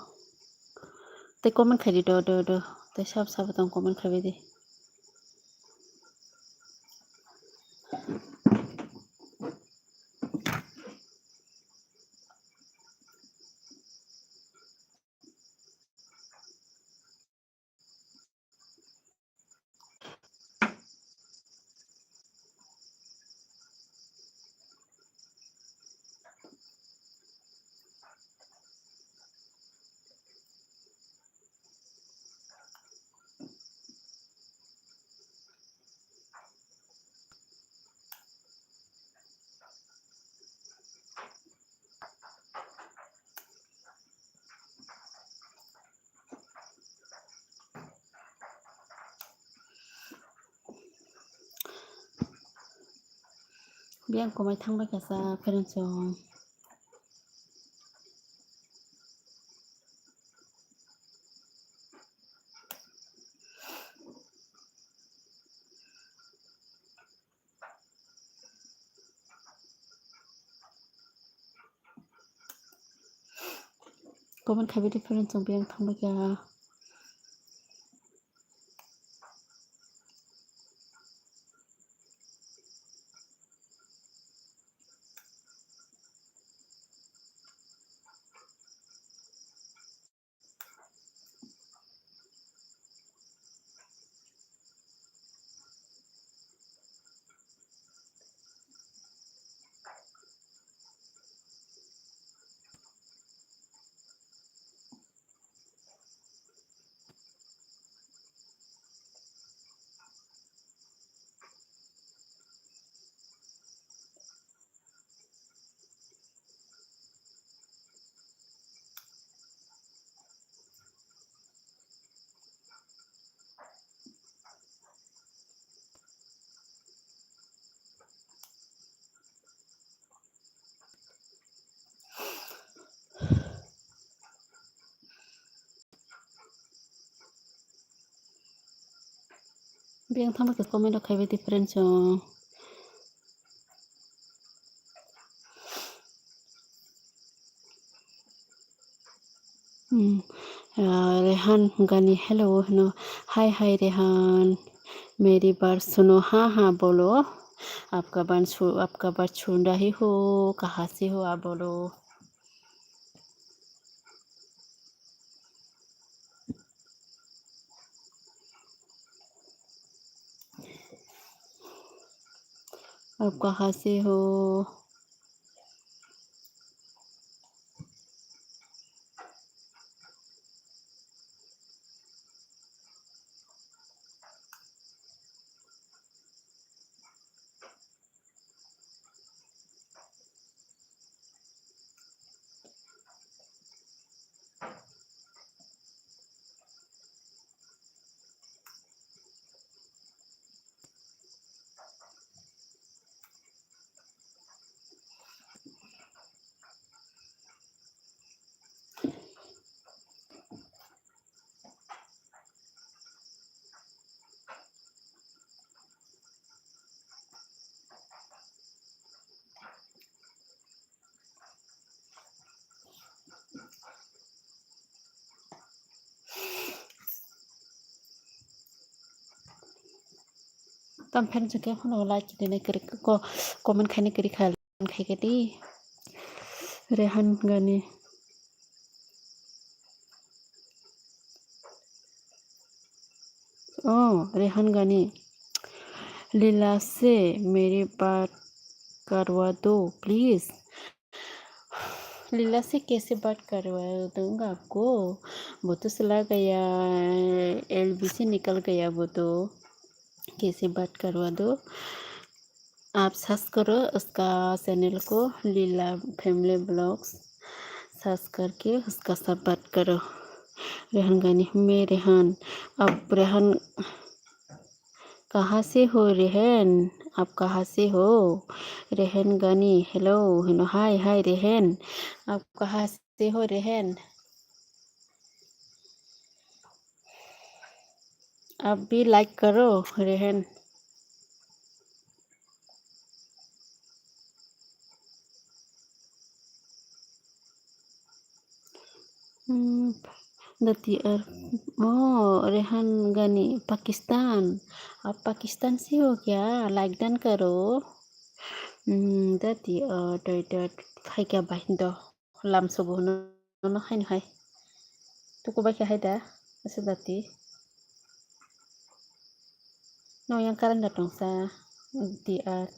Tei comment khai di do, do, do. Tei sab sabo tong comment khai di. Biyang komai thangbai kasa friends rok. Comment khai di friends rok, biyang thangbai kha. Biyang thangbai kha comment rok khai bai di friends rok. Hmm. Ah, Rehan Gani, hello, hino. Hi, hi, Rehan. Meri bar suno, ha, ha, bolo. Aapka bar su-, aapka bar chhun rahi ho, kaha se ho aap bolo. Aap kahan se ho? Tam phen chukhe hono like khainai kwrwi ko, comment khainai kwrwi kha, khaikhe di. Rehan Gani. Oh, Rehan Gani. Lila se mere baat karwa do, please. लीला से कैसे बात करवा दूंगा आपको, वो तो चला गया, एलबी से निकल गया वो तो, कैसे बात करवा दो। आप सर्च करो उसका चैनल को, लीला फैमिली ब्लॉग्स, सर्च करके उसका साथ बात करो। रेहान गानी, मैं रेहान, अब रेहान कहाँ से हो रेहन? आप कहाँ से हो? रेहन गानी, hello, हेलो, हाय, हाय, रेहन। आप कहाँ से हो, रेहन? आप भी लाइक करो, रेहन। Hmm, dati ar, oh, Rehan Gani, Pakistan. आप पाकिस्तान से हो क्या? लाइक डन करो। Hmm, dati ar, doi dot, hai kya bai do, lam sobo no, no hai no hai. Tuku bai kya hai da, asa dati. No yang karan da tong sa, dati ar.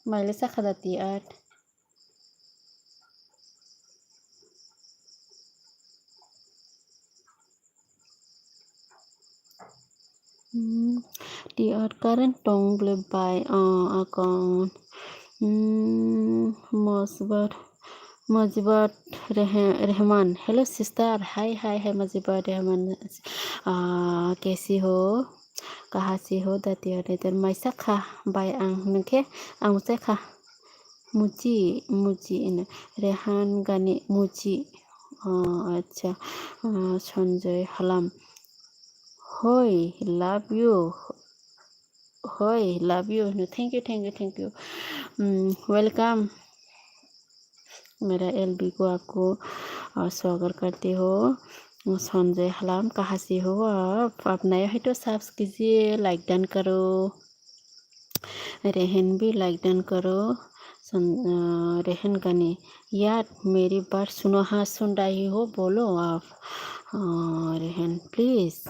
Maile sakha dati art. Hmm, dati art current tong ble bai, ah, akon. Hmm, mosbar. Mujibat Reh-, Rehman. Hello sister. Hi, hi, hi, Mujibat Rehman. Ah, kaisi ho? Kaha si ho? Dati ho? Dati mai sakha. Bai ang nungkhe ang sai kha. Muji, Muji ino. Rehan Gani Muji. Oh, acha. Ah, Sanjoy Halam. Hoi, love you. Hoi, love you. No, thank you, thank you, thank you. Mm, welcome. मेरा एलबी को आपको, आ, स्वागत करते हो। संजय हलाम, कहाँ से हो आप? आप नए हो तो सब्स कीजिए, लाइक डन करो। रेहन भी लाइक डन करो। सं-, आ, रेहन गानी, यार, मेरी बात सुनो, हाँ, सुन रही हो, बोलो आप। आ, रेहन, please.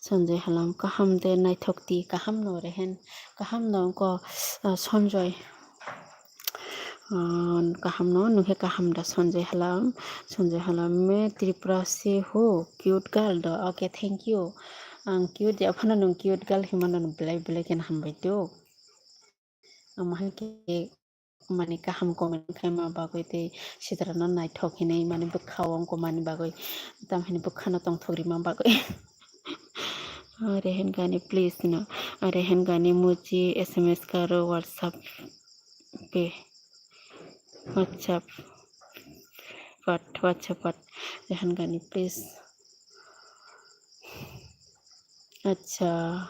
Sanjoy Halam, kaham de naithok di, kaham no Rehen, kaham no ko, ah, Sanjoy. Ah, kaham no, nungkhe kaham da Sanjoy Halam, Sanjoy Halam, मैं त्रिपुरा से हूँ, cute girl do, okay, thank you. Ang cute ya, phano nung cute girl himano belai belai khe hambai do. Ang mahai khe mani kaham comment khaima bagwi tei sitrano naithok hinwi mani bwkha o wngkha mani bagwi, tamhini bwkhano tongthok rima bagwi. Rehen Gani, please no, Rehen Gani, मुझे एसएमएस करो WhatsApp पे, WhatsApp, what, WhatsApp, what, Rehen Gani, please. Acha.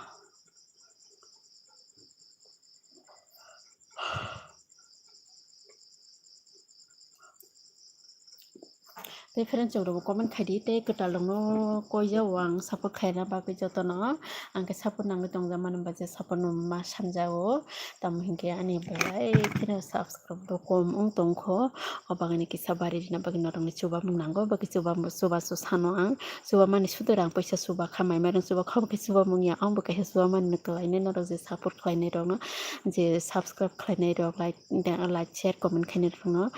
Tei friends rok bo comment khai di, tei kwtal rok no koi jao ang support khlaina bagwi joto no, ang khe support nangwi tong jak mani ba je support no ma sanjao, tamo hinkhe ani belai kheno subscribe rok kom wng tong kho, o bagwi ni kisa bari rina bagwi norok ni chubamung nango, bagwi chubamung chubachu sano ang. Chubamani sudor ang paisa chuba kha, mai mairung chuba kha, obo khe chubamung ya, ang bo kaisa chubamani no kwlainai norok je support khlainai rokno, je subscribe khlainai rok, like, like, share, comment khainai rokno,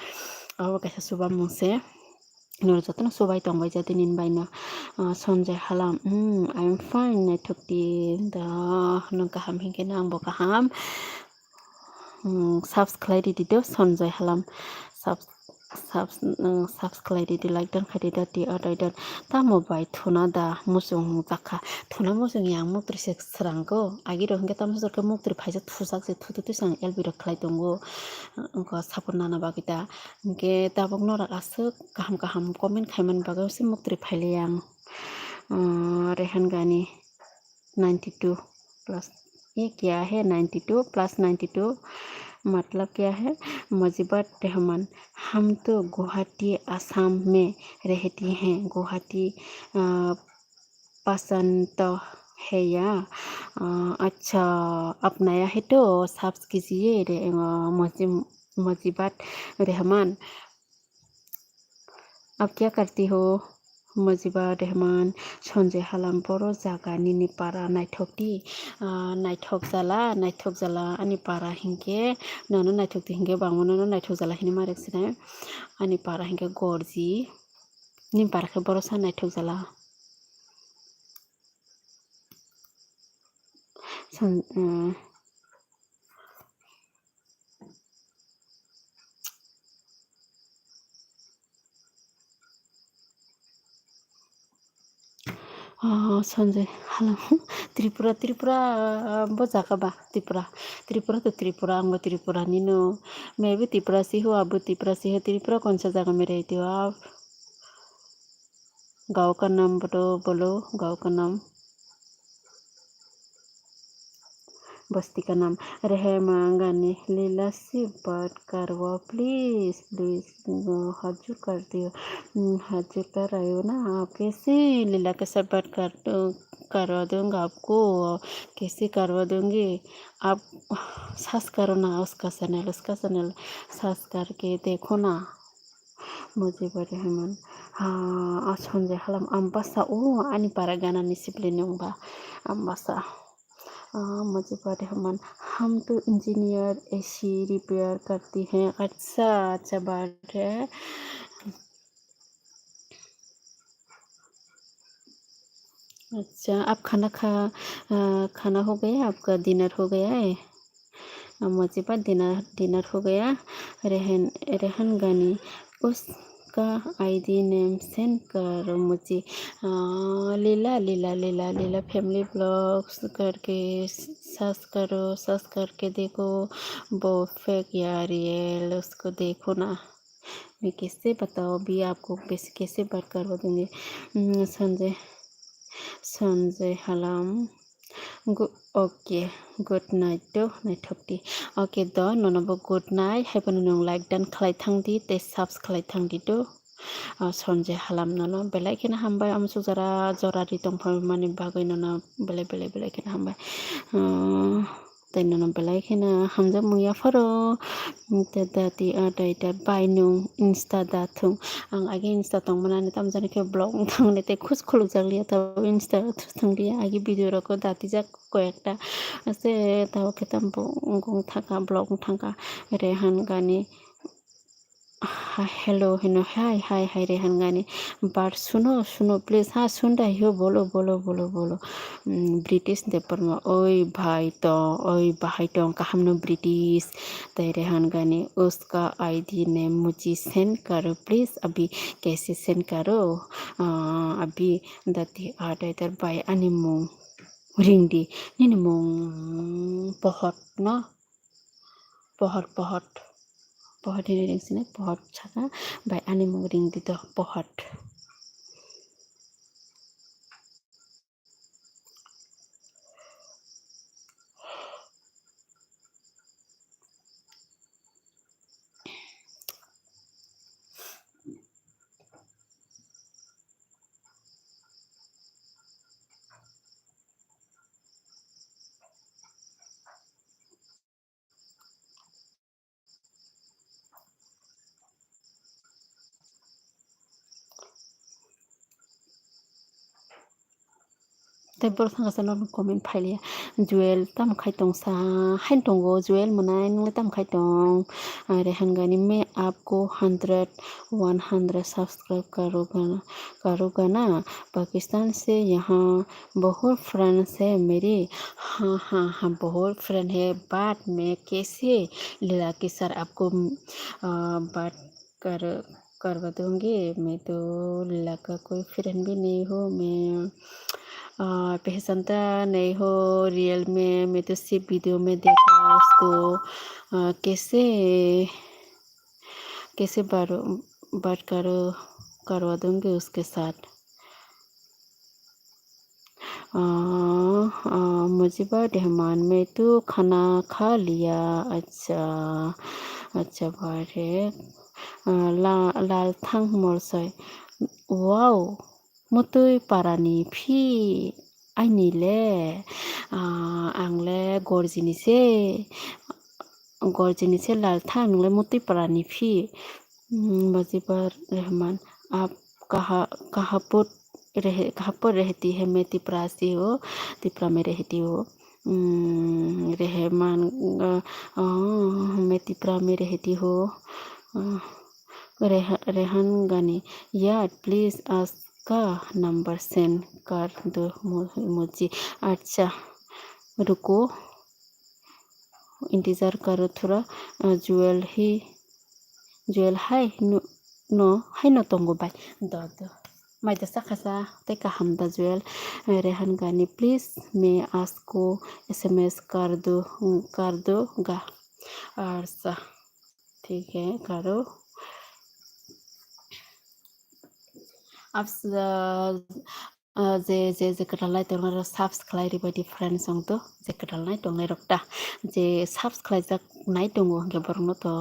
abo kaisa chubamung se. Norok jotono chubai tongbai jatini ni baino. Ah, Sanjoy Halam, hmm, I am fine, naithok di da, nwng kaham hinkhe no ang bo kaham. Hmm, subs khlai ridi do Sanjoy Halam. Subs, subs, hmm, subs khlai ridi, like dan khai ridi, dati adai dan. Tamo bai thuna da muchung jakha. Thuna muchung yang muktri se sranggo. Agi rok hinkhe tamo jorkhe muktri phaijak thujak je thutu twi sang L B rok khlai tongo. Wngkha support nana bagwi ta. Hinkhe tabuk norok aswk kaham kaham comment khaimani bagwi se muktri phailai ang. Hmm, Rehan Gani. Ninety two plus. ये क्या है, ninety two plus ninety two मतलब क्या है? मुजीबत रहमान, हम तो गुवाहाटी, असम में रहती हैं। गुवाहाटी, अ, पसंद तो है या? अ, अच्छा, आप नया है तो subs कीजिए रे, अ, मुजी-, मुजीबत Rahman. Ab kya karti ho? Mujiba Rehman, Sanjay Halam, boro jaga nini para naithok di, ah, naithok jala, naithok jala, ani para hinkhe, nono naithok di hinkhe bangma nono naithok jala hinwi ma rwk sinai, ani para hinkhe gorji, nini para khe boro sa naithok jala. San-, ah, Ah, Sanjay Halam, Tripura, Tripura, ah, bo jaga ba, Tripura, Tripura to Tripura, ang bo Tripura ni no, मैं भी तिपरासी हूँ, आप भी तिपरासी हो, त्रिपुरा कौन सा जगह में रहते हो आप? गाँव का नाम बोलो, बोलो, गाँव का नाम। बस्ती का नाम। रहमान गानी, लीला से बात करवा please, please, हजूर कर दियो। हम्म, हजूर कर रहे हो ना आप? कैसे लीला के साथ बात कर, करवा दूंगा आपको? कैसे करवा दूंगी? आप सर्च करो ना उसका चैनल, उसका चैनल सर्च करके देखो ना। Mujiba Rehman, ha, a Sanjay Halam, ang basa o, ani para gana ni sibling nung ba, ang basa. Ah, Mujiba Rehman, हम तो इंजीनियर एसी रिपेयर करती हैं। अच्छा, अच्छा बात है। अच्छा, आप खाना खा, अ, खाना हो गया, आपका डिनर हो गया है? अ, मुझे पर डिनर, डिनर हो गया। रेहन, रेहन गानी, उसका आईडी नेम सेंड करो मुझे। अ, लीला, लीला, लीला, लीला फैमिली व्लॉग्स करके सर्च करो, सर्च करके देखो, वो फेक या रियल, उसको देखो ना। मैं कैसे बताऊँ अभी आपको, कैसे, कैसे बात करवा दूंगी। हम्म, संजय, संजय Halam. Gu-, okay, good night to, naithok di. Okay do, nono bo good night, hai phano nwng like dan khlai thang di, tei subs khlai thang di do. Ah, Sanjay Halam nono belai kheno hambai, amsuk jora, jora ri tong phaimani bagwi nono belai, belai, belai kheno hambai. Ah, tei nono belai kheno hamjakmung yapharo. Tei dati adai ta bai nwng Insta da thung. Ang agi Insta tong manani, tam jani khe vlog wng thangni tei khus khuluk jak liya, ta Insta thung liya. Agi video rok datijak koyekta. Ase tabo khe tam bo wng thangkha, vlog wng thangkha. Rehan gani. Ha, hello hino, hi, hi, hi, Rehan gani. But suno, suno, please, ha, sunda hiyo, bolo, bolo, bolo, bolo. Mm, British Debbarma, oi bhai tong, oi bahai tong, kaham no British. Tei Rehan gani, uska I D name mujhe send karo, please, abhi kaise send karo? Ah, abhi dati order bai ani mung ring di, nini mung pohot no? Pohot, pohot. Pohot hini ring sini, pohot saka bai ani mung ring di do, pohot. Tei borok thangkasa norok comment phailiya. Joel tamo khai tong sa? Haino tongo Joel mwnai, nwngle tamo khai tong? Ah, Rehan gani, main aapko hundred, one hundred subscribe karuga, karuga na? Pakistan se yahan bahut friends hai mere. Ha, ha, ha, bahut friend hai, but main kaise Leela ke saath aapko, ah, baat kar, karwa doongi, main to Leela ka koi friend bhi nahi ho, main, ah, pehchanta nahi ho real mein, main to sirf video mein dekha usko, ah, kaise, kaise baat, baat kar, karwa doongi uske saath. Ah, ah, Mujiba Rehman, main to khana kha liya. Acha, acha, bare. Ah, La-, Lalthang Molsoi. Wow, mutui parani phi aini le. Ah, ang le gorjini se. Gorjini se Lalthang, nung le mutui parani phi. Hmm, Mujiba Rehman, aap kaha, kaha put rahe, kaha put rehti hai, main Tiprasi ho, Tipra mein rehti ho. Hmm, Rehman, ah, ah, main Tipra mein rehti ho. Ah, Reha-, Rehan Gani, yaar, please ask ka number send kar do mu-, mujhe. Acha, ruko. Intizar karo thora, ah, Jewel hi, Jewel hai no, no, hai no tongo bai. Do, do. Mai da sakha sa, tei kaham da Jewel. Eh, Rehan Gani, please, main aapko S M S kar do, kar do ga. Acha, thik hai, karo. Aap, ah, Ah, je, je, je kwtal nai tongnai rok subs khlai ri bai di friends wng to, je kwtal nai tongnai rok ta, je subs khlai jak nai tongo hwnkhe borok no to,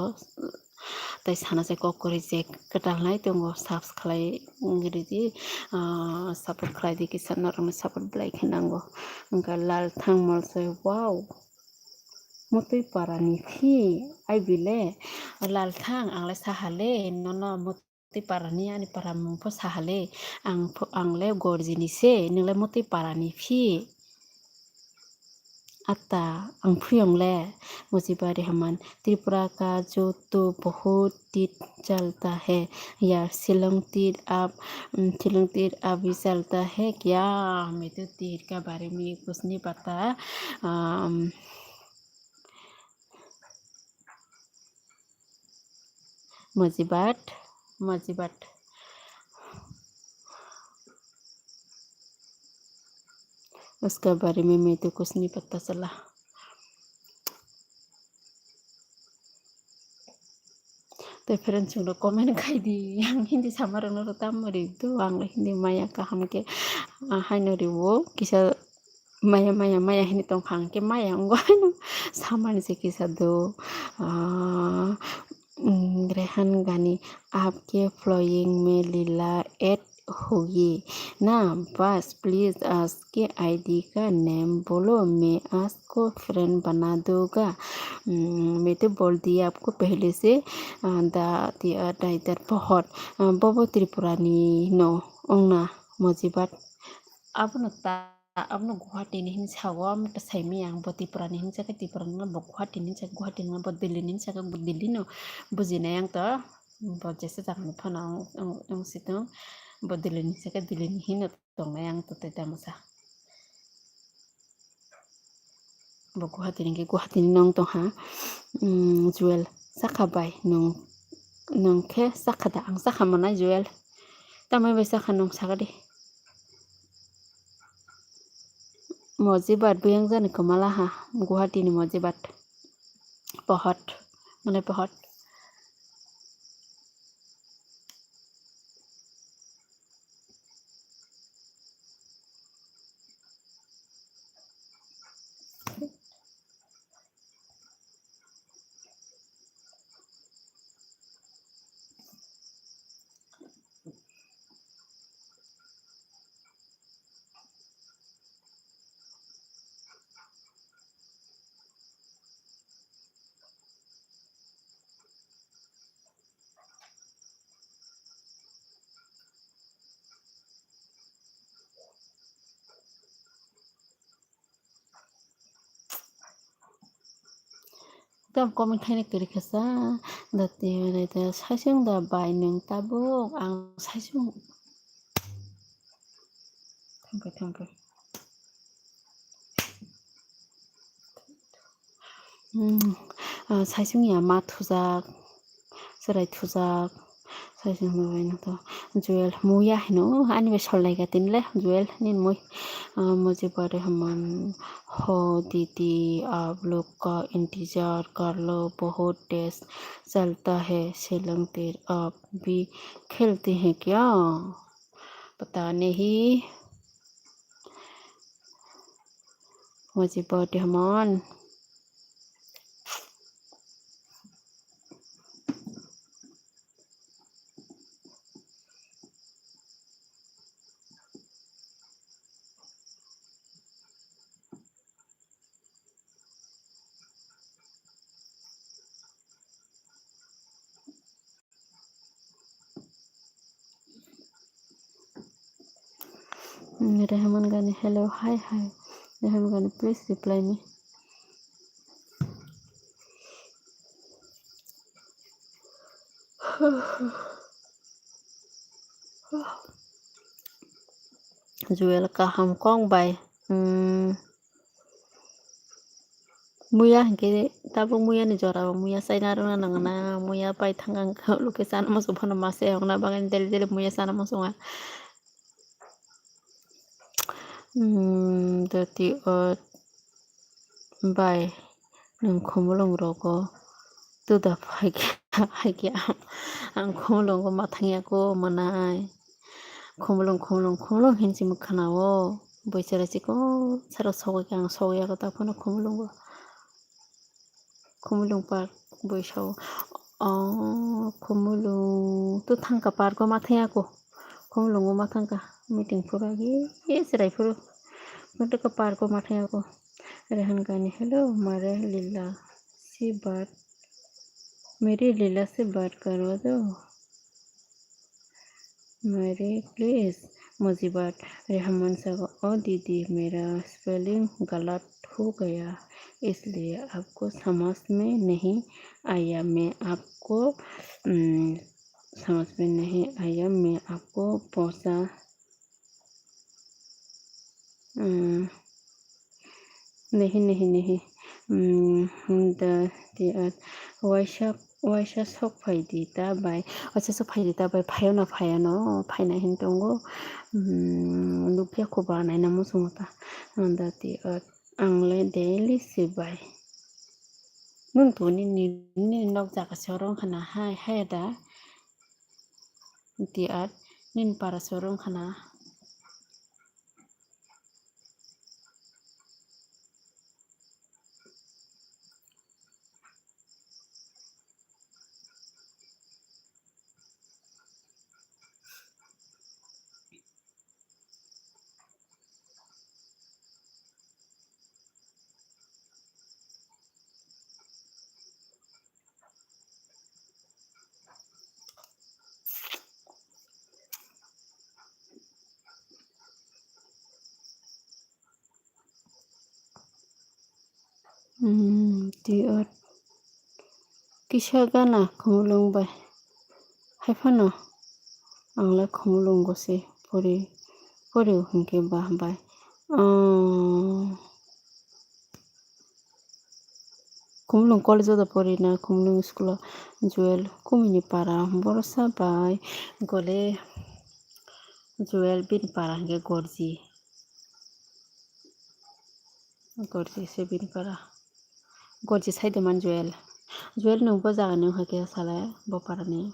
tei sana se kok kwrwi je kwtal nai tongo subs khlai wng ri di, ah, support khlai di kisa norok no support belai khe nango. Wngkha Lalthang Molsoi, wow, mutui parani phi, ai bile, Lalthang ang le saha le nono mut- Tei parani ani para mung pho saha le, ang pho, ang le gorjini se, nung le motwi parani phi. Ata, ang phuyong le, Mujiba Rehman, Tripura ka jo to bahut tit chalta hai, yaar, Shillong tit ab, mm, Shillong tit ab hi chalta hai kya? Main to tit ka bare mein kuch nahi pata. Um, Mujibat, Mujibat. उसका बारे में मैं तो कुछ नहीं पता चला। Tei friends rok comment khai di, ang Hindi sama rok no tamo ri do, ang le Hindi maya kaham khe, ah, haino ri o kisa. Maya, maya, maya hini tongkha, hwnkhe maya wngwi no samani se kisa do. Ah, mm, Rehan Gani, aapke following mein lila add hogi na, bas, please aapke I D ka name bolo, main aapko friend bana dunga. Mm, main to bol diya aapko pehle se, ah, da, diya, dai, dar, bahut. Ah, bobo Tripura ni no, ongna, Mujibat. Abono ta. Abono Guwahati ni hinwi sago, amo ta saimanya ang, bo Tripura ni hinwi sakhe Tripura ni, bo Guwahati ni hinwi sakhe Guwahati ni, bo Delhi ni hinwi sakhe bo Delhi no bujinai ang to, bo jesa jaga ni phano ang, ang, ang si tong, bo Delhi ni hinwi sakhe Delhi ni hino tongnai ang to tei tamo sa. Bo Guwahati ni hwnkhe Guwahati ni no wng tongkha, mm, Jewel, sakha bai nwng, nwng khe sakha da, ang sakha manai Jewel, tamai bai sakha nwng sakha di. Mojibat buyang jani kwmala ha, Guwahati ni Mojibat. Pohot, mane pohot. Tam comment khaina kwrwi kha sa, da twi da saisung da bai nwng tabuk ang saisung. Thank you, thank you. Hmm, ah, saisung ya ma thujak, chwrai thujak, saisung bai nang to Jewel muya hino, ani bai sol lai ga tin le Jewel nin mui, ah, Mujiba Rehman, ho didi, aap log ka intizar kar lo, bahut tez chalta hai, Shillong tir aap bhi khelte hain kya? Pata nahi. Moji body hamon. Mm, Rehman Gani, hello, hi, hi. Rehman Gani, please reply me. Joel kaham kong bai. Mm. Muya hinkhe tabuk muya ni jora o muya chaina rwna nangna muya pai thang ang khe ulo khe chana muchung phano masa yokna bagwi daily daily muya chana muchunga. Hmm, dati o bai nwng khumulwng rogo tuda phaikhe haikhe ang khumulwngo mathang yako mwnai. Khumulwng, khumulwng, khumulwng hinwi se mwkhana o. Bwsara chikon sara sogwi khe ang sogwi yago ta phano khumulwngo. Khumulwng park boi sao. O khumulwng to thangkha park o mathang yako. Khumulwngo mathangkha meeting phuru agi chwrai phuru. Park o mathang yako. Rehan Gani, hello, mare lila si baat, meri lila se baat karo do. Mary, please, Mujibat, Rehman sago, ओ दीदी, मेरा स्पेलिंग गलत हो गया, इसलिए आपको समझ में नहीं आया, मैं आपको, उम, समझ में नहीं आया, मैं आपको पहुँचा, उम, Nehi, nehi, nehi. Hmm, da, di, at. Waisa, waisa sok phai di ta bai. Waisa sok phai di ta bai. Phaio no, phaio no. Phaina hin tongo. Hmm, lukya ko ba naina muchungo ta. Da, di, at. Ang le daily se bai. Nung to ni, ni, ni nok jaga se oro wngkha na hai, hai da. Di, at. Nin para se oro wngkha na. Hmm, di ot. Kisa gana khumulwng bai. Hai phano ang le khumulwng go se pori, pori o hinkhe ba bai. Ah. Khumulwng college o da pori na, Khumulwng school o Joel Kumini para borok sa bai gole Joel bini para hinkhe Gorji. Gorji se bini para. Gorji sai de man Joel. Joel nwng bo jaga ni wngkha khe sale bo para ni.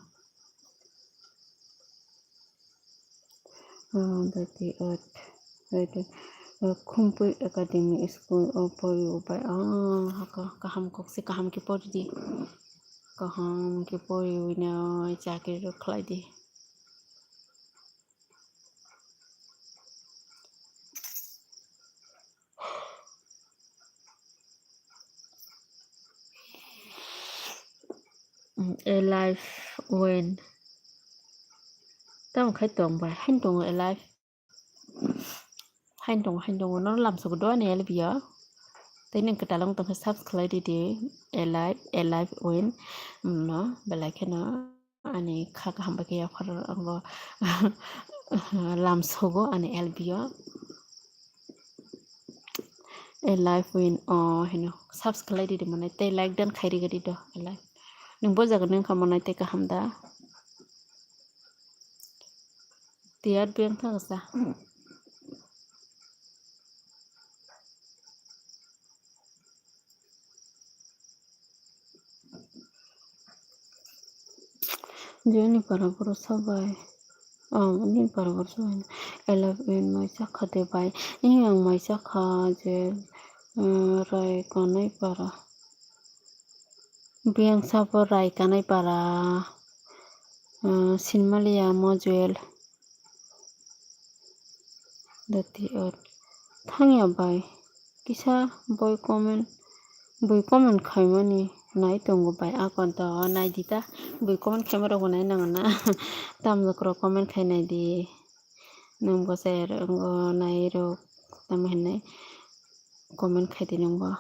Ah, dati at, dati, ah, Khumpui Academy School o pori o bai. Ah, haka, kaham kok se kaham khe pori di. Kaham khe pori o na chakri rok khlai di. Mm, a life when. Tamo khai tong bai, hain tongo a life. Hain tongo, hain tongo, no lamsogo do ani L B o. Tei nang kwtal wng tongkha subscribe di di, a life, a life when. Mm, no, belai kheno. Ani kha kaham bai khe yaphar oro lamsogo ani L B o. A life win o hino subscribe ridi mane tei like dan khai ridi do a life. Nung bo jaga nung kha mane tei kaham da. Tiyar beng thang sa. Jeni para boro sabai. Oh, ni para boro sabai. I love you, mai chakha de bai. Ni ang mai chakha je. Rai kanai para. Biyang sabo rai kanai para. Sinmalia mo Joel. Dati ot. Thangya bai. Kisa boi comment. Boi comment khaimani nai tongo bai. Akon to nai di ta. Boi comment khaima rok bo nai nang na. Tamjok rok comment khai nai di. Nwng bo chaya rok, nwng bo nai rok tamo hinwi comment khai di nwng bo.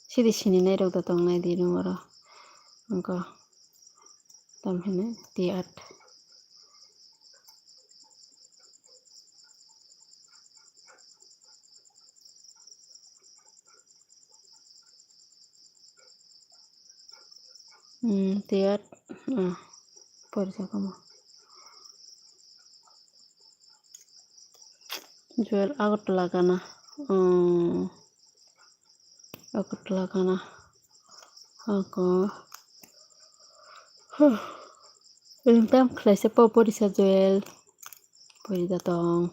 Sidi sini nai rok da tong nai di nwng oro. Nwng bo tamo hinwi tiat. Hmm, tiat. Ah, pori sa kamo. Joel Agartala gana. Hmm, Agartala gana. Ako. Huh. Ringtam khlaisa po pori sa Joel. Pori da tong.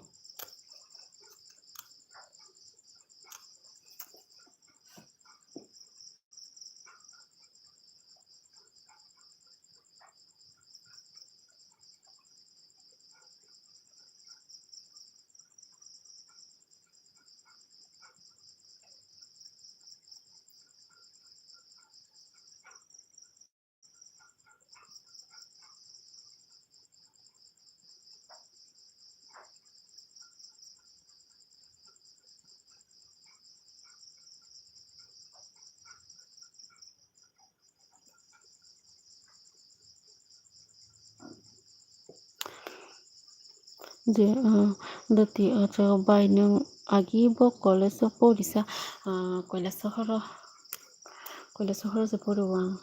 Je, ah, dati, ah, acha bai nwng agi bo college o porisa, ah, Kailasohor o, Kailasohor o se pori o ang.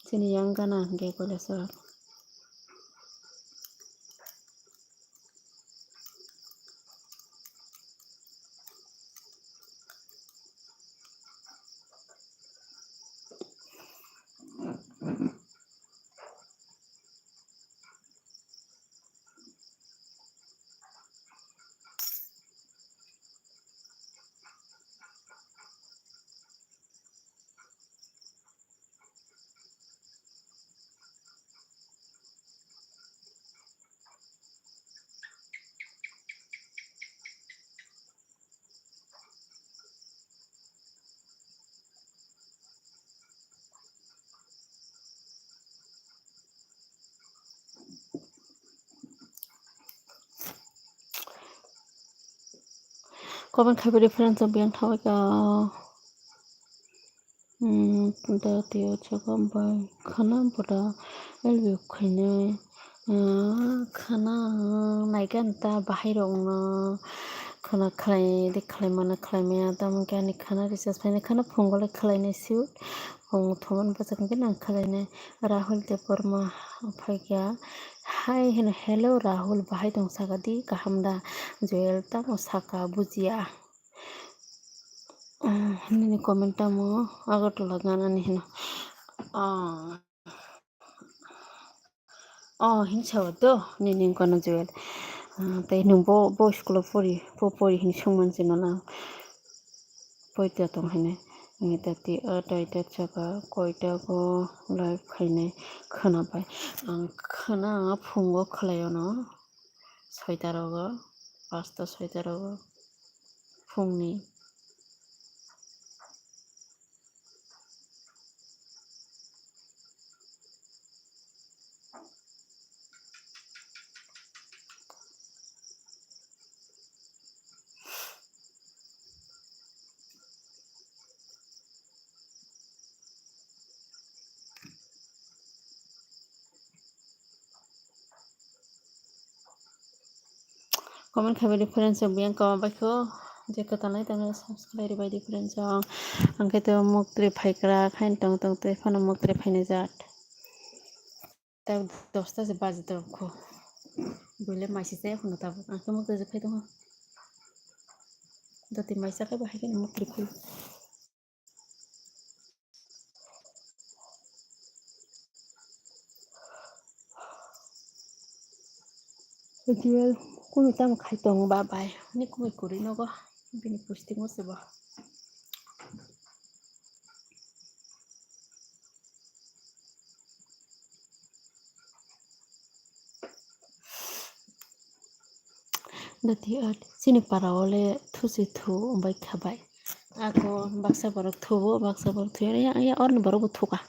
Chini yang gana hwnkhe Kailasohor. Comment khai bo reference rok biyang thawi ka. Hmm, da tio chakam bai khana boda L B khainai. Ah, khana naikan ta bahai rok no khana khlai de khlai mana khlai maya tamo khe ani khana recharge phainai khana phungo le khlai nai shoot. Phung thumani bwsakhe nang khlai nai Rahul Debbarma phaikha. Hai hino, "Hello Rahul, bahai tong saka di, kaham da?" Joel tamo saka bujiya. Ah, nini comment tamo Agartala ganani hino. Ah. Oh, hinsa o to, nini kono Joel. Ah, tei nwng bo, bo school o pori, po pori hin sungman se nono. Poito tong hinwi. Nini tati, ah, tei ta chaka, koita go live khainai khwnabai. Ang khwna phungo khlai ono. Soita rogo, pasta soita rogo, phungni. Comment khai bai di friends rok, biyang kama bai kho, je kwtal nai tongno subscribe bai di friends rok. Ang khe to muk twi phai kwrak haino tong tong twi phano muk twi phainai jat. Tak dosta se baji tong kho. Buile maisi chaya phano tabuk. Ang khe muk twi phai tongkho. Dati maisa khe bahai khe muk twi phai. Jewel kunu tamo khai tongo ba bai. Ni kumui kwrwi nogo. Bini pusti mo se bo. Dati at chini para o le thu se thu bai kha bai. Ako baksa borok thubo, baksa borok thuya, ya, ya, orni borok bo thuka.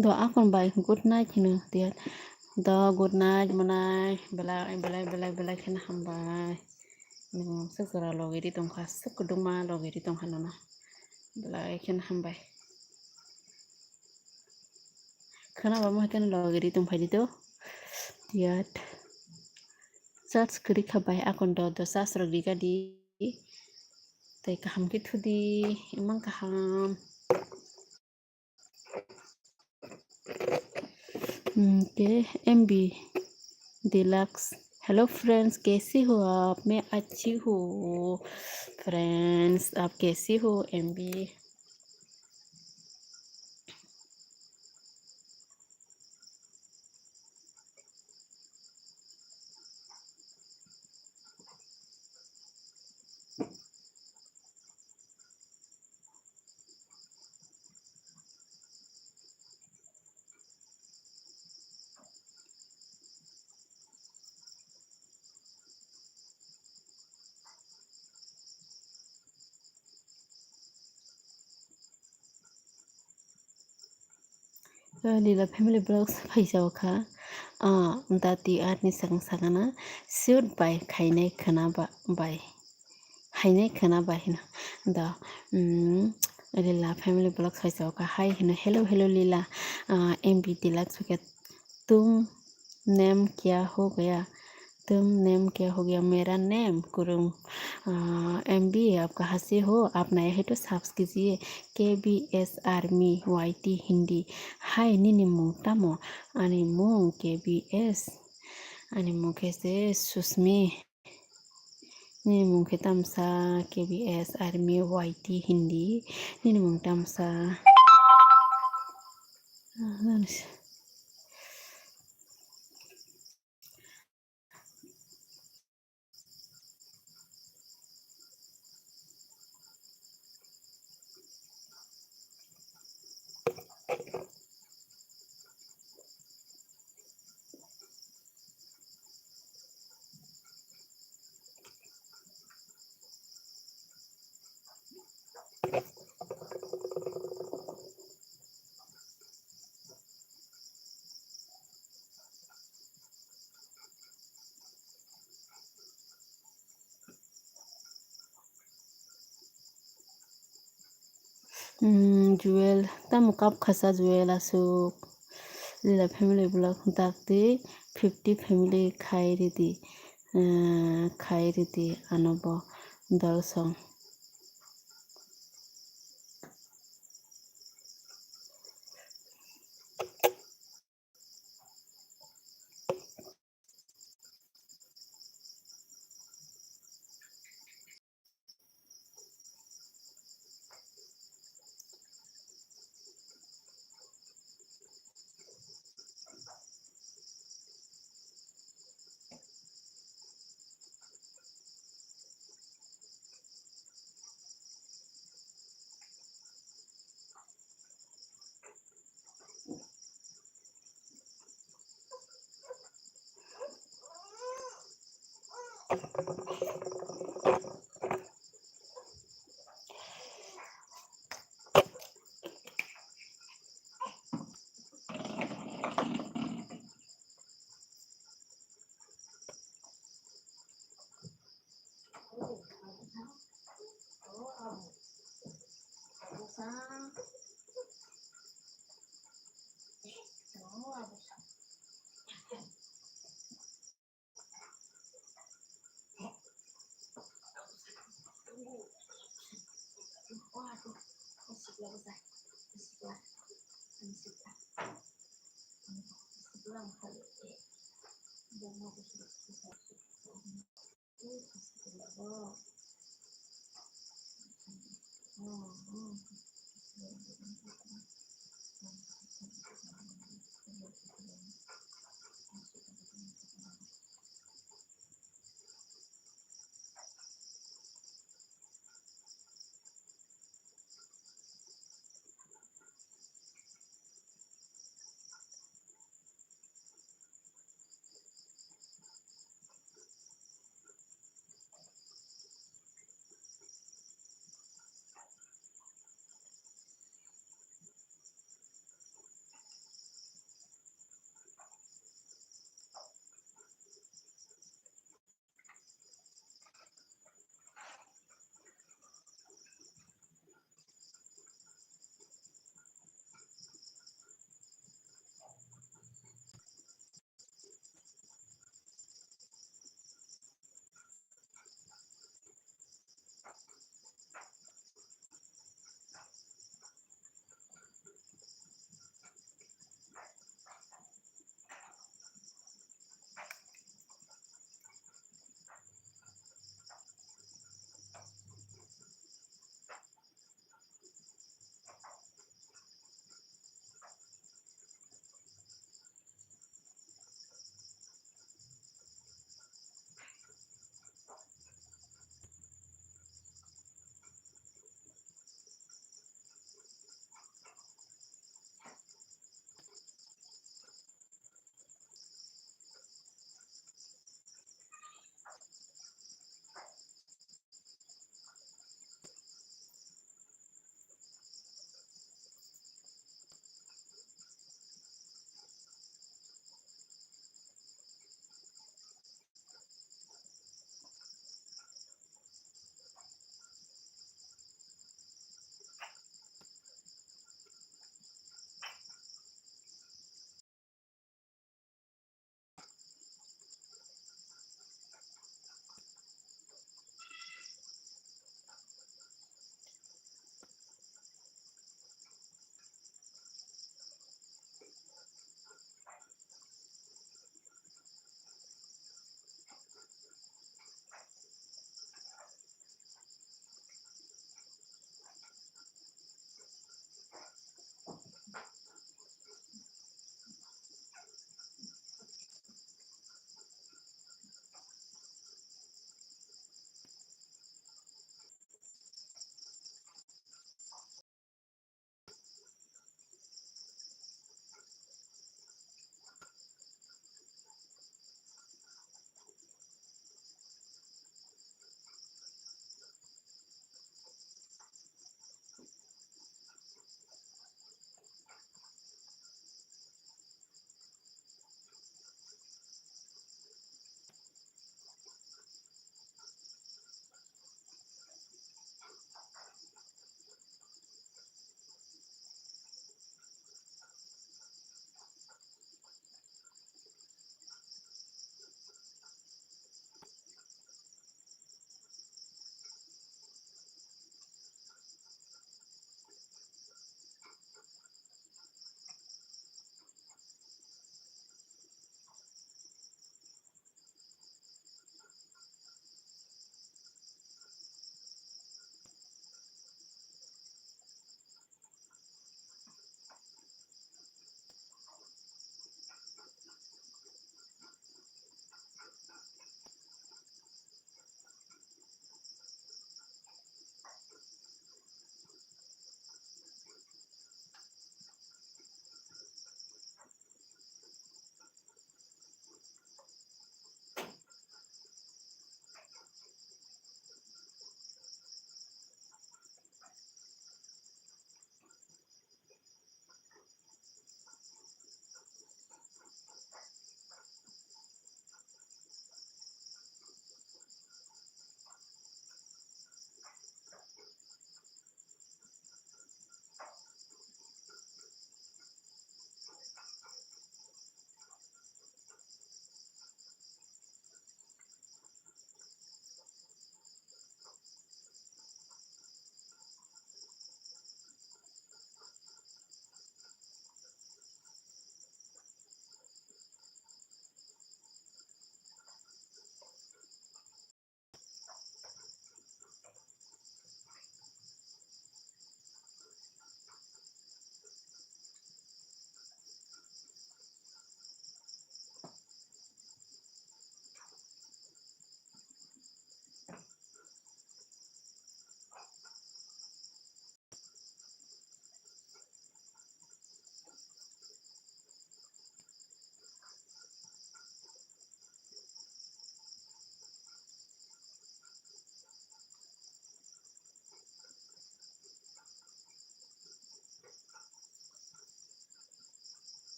Do akon bai good night hino tiya. Do good night manai belai belai belai belai kheno hambai. Nung suk jora logi ri tongkha, suk kwdwkma logi ri tongkha nono. Belai kheno hambai. Khwnaba mo haikhe logi ri tongphai di do. Tiyat. Charge kwrwi kha bai akon do do charge rok riga di. Tei kaham khe thudi, imang kaham. Hmm, ke M B Deluxe. Hello friends, कैसे हो आप? मैं अच्छी हूँ। Friends, आप कैसे हो? M B. Lila family vlogs phaisa o kha. Ah, dati arni sakang sakana shoot bai khainai khwna ba-, bai. Hainai khwna bai hino. Da, mm, Lila family vlogs phaisa o kha. Hi hino, hello, hello Lila. Ah, M B Deluxe ke tum name kya ho gaya? तुम नेम क्या हो गया मेरा नेम Kurung. M B, आप कहाँ से हो? आप नया है तो सब्स कीजिए। K B S Army Y T Hindi। Hi, nini mung tamo? Ani mung K B S. Ani mung khe se Susmi. Nini mung khe tamsa K B S Army Y T Hindi. Nini mung tamsa. Hmm, Jewel, tamo kap khasa Jewel aswk. Lila family vlog dakti fifty family khai ridi, eh, khai ridi ano bo dol song.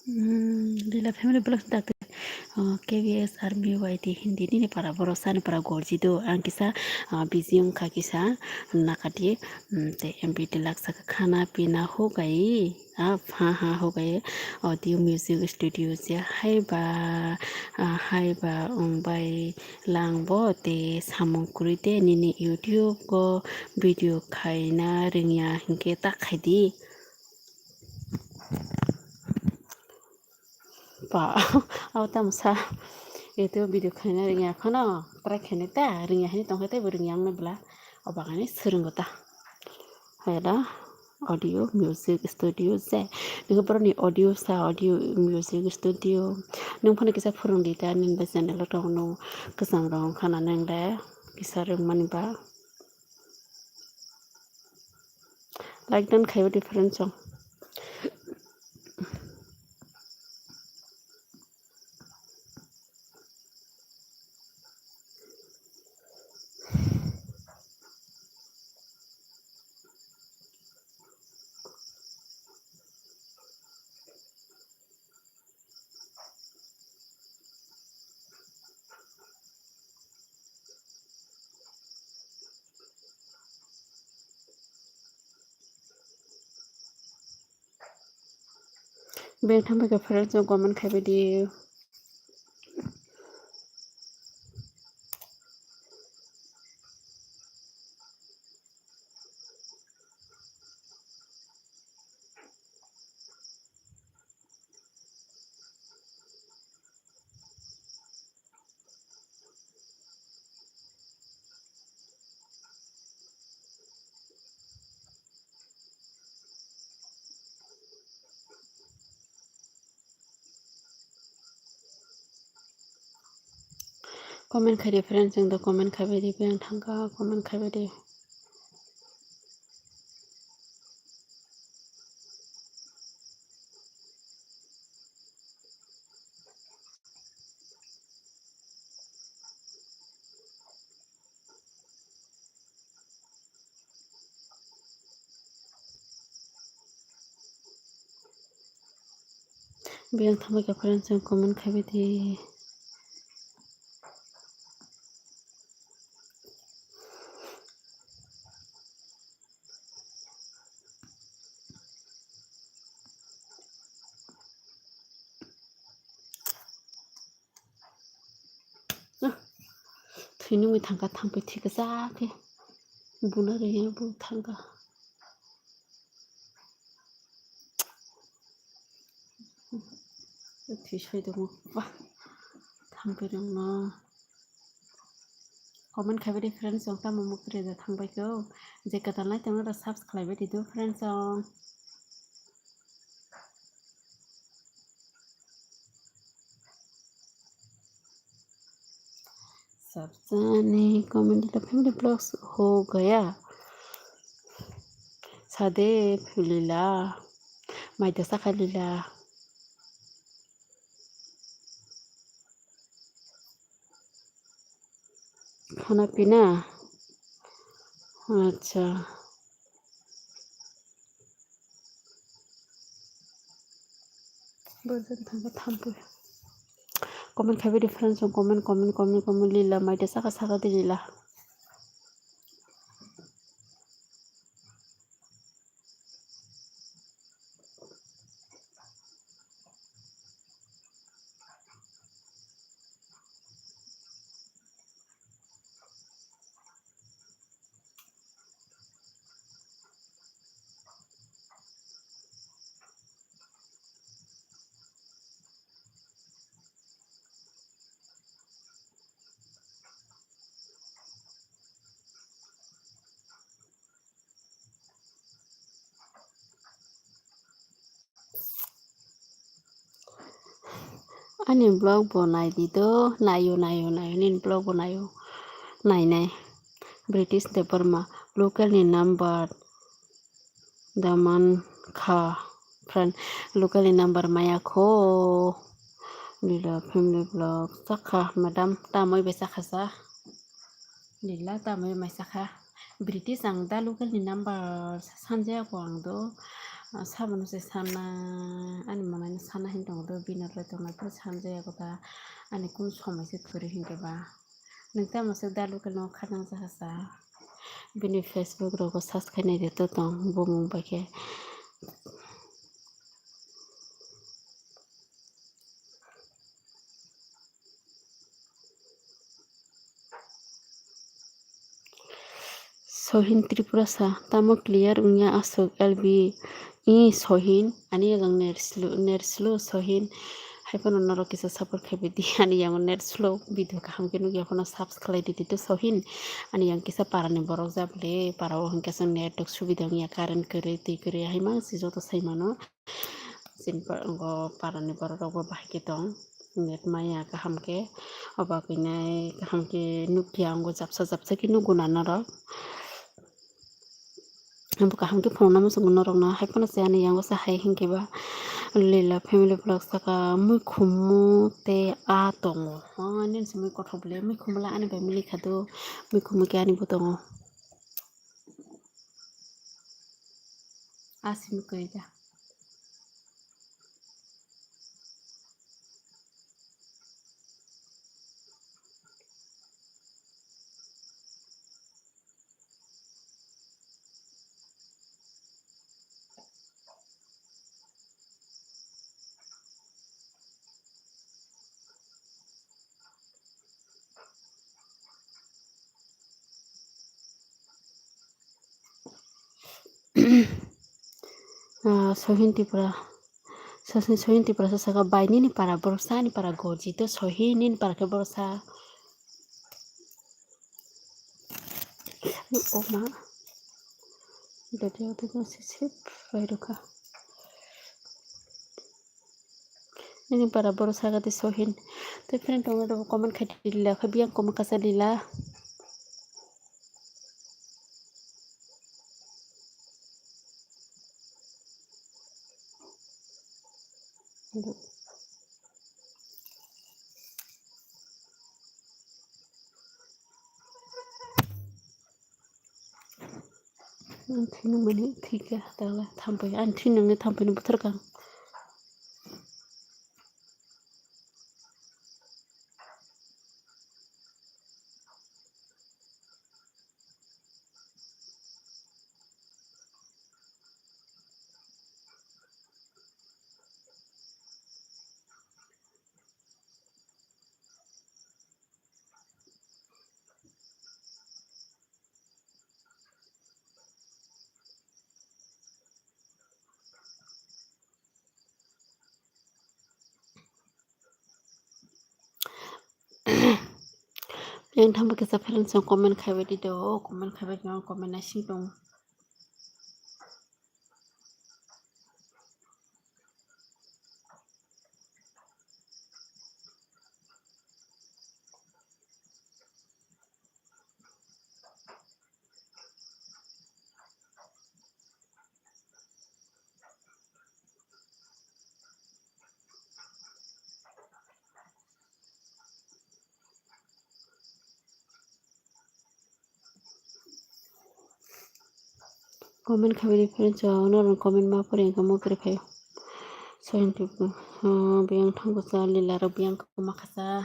Hmm, Lila family vlog dak, oh, K B S R B Y T Hindi nini para borok sani para gorji do. Ang kisa, ah, busy wngkha kisa nakati, hmm, te M P T laksa kha khana pina ho gai, ah, ha ha ho gai audio music studio je hai ba, ah, hai ba wng bai lang bo te samung kwrwi te nini YouTube o video khaina rwngya hinkhe ta khai di. Ba, abo tamo sa. Ito video khaina rwngya phano, try khaina ta, rwngya hini tongkha tei bo rwngya wngna bwla. O bagani swrwngo ta. Haida audio music studio je. Nokhe borokni audio sa, audio music studio. Nwng phano kisa phwrwng di ta, nini bai channel o tongo, kwchang rok wngkha na nang le kisa rwngmani ba. Like dan khaiwi di friends song. Beng thangbai kha friends song comment khaibai di. Comment khai di friends, chwng do comment khaibai di, beng thangkha comment khaibai di. Biyang thambai kha friends, chwng comment khaibai di. Thwi nungwi thangkha, thangpai thwi kwchak khe. Buna rwya bo thangkha. Thwi soi tongo. Wah. Thangpai rwngno. Comment khaibai di friends, chwng tamo mukti rwjak thangbai khe. Je kwtal nai tongno rw subscribe khlaibai di do friends, chwng. Sabjani comedy la family vlogs ho gaya. Sade philila. Maida sakha lila. Khana pina. Acha. Comment khaibai di friends, comment, comment, comment, comment, lila, maida saka, saka di lila. Ani vlog bo nai di do, naio, naio, naio, nini vlog bo naio, nai nai. British Debbarma, local ni number daman kha, friend, local ni number maya kho. Lila family vlog sakha, madam, tamoi bai sakha sa. Lila tamoi mai sakha. British ang da local ni number sanjaya ko ang do. Sabono se sana, ani mwnai no sana hin tongo do, bini oro tongna phuru sanjaya kotha, ani kun somoi se kwrwi hinkhe ba. Nwng tamo se dalu khe no khanang jakha sa. Bini Facebook rogo search khainai de to tong bumung bai khe. Sohin Tripurasa, tamo clear wngya aswk L B? I Sohin, ani yang net slow, net slow Sohin. Hai phano norok kisa support khai di, ani yang net slow, video kaham khe nukya phano subscribe di di to Sohin. Ani yang kisa parani borok jabole, para o hwnkhe chwng net tok subida wngya, current kwrwi, twi kwrwi, hai mang se joto sai mano. Chini pa-, ngo parani borok rok bo bahai khe tong. Net maya kaham khe, obo khe nai kaham khe nukya, ngo japsa japsa khe nugo na norok. Bo kaham khe phunukna muchungo norokno, hai phano se ani yango se hai hinkhe ba Lila family vlog saka muikhumu tei a tongo. O nini se mui kothok bole muikhumu le ani bai mili kha do, muikhumu khe ani bo tongo. Aswk kwrwi da. Ah, Sohin Tripura. Sohin, Sohin Tripura sa saka, "Bai, nini para borok sa, ani para gorji to Sohin, nini para khe borok sa." O ma. Dede, dede, sip, sip, bai rokha. Nini para borok saka de Sohin. Tei friend tongo rok comment khai di lila, khe biyang comment kasa lila. Ang thwinangmani thwikha, tala thampui, ani thwinangni thampui ni bwthar kang. Yang thangba kisa friends rok comment khaibai di do, comment khaibai di, comment naising tong. Comment khabai di friends rok, norok comment ma pore wngkha mo kre phaio. Sohin Tripura, ah, biyang thango sa lila rok biyang koma khasa.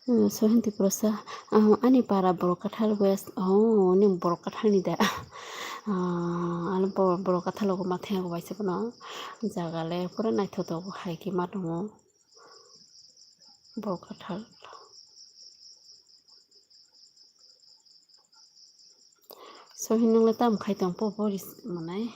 Hmm, Sohin Tripura sa, ah, ani para Borok Kathal west, oh, ni Borok Kathal ni da. Ah, ani bo-, Borok Kathal ogo mathe ogo waisa bono. Jaga le pura naithotok hai khe ma tongo. Borok Kathal. Sohin nung le tam khai tong po, bo ris manai.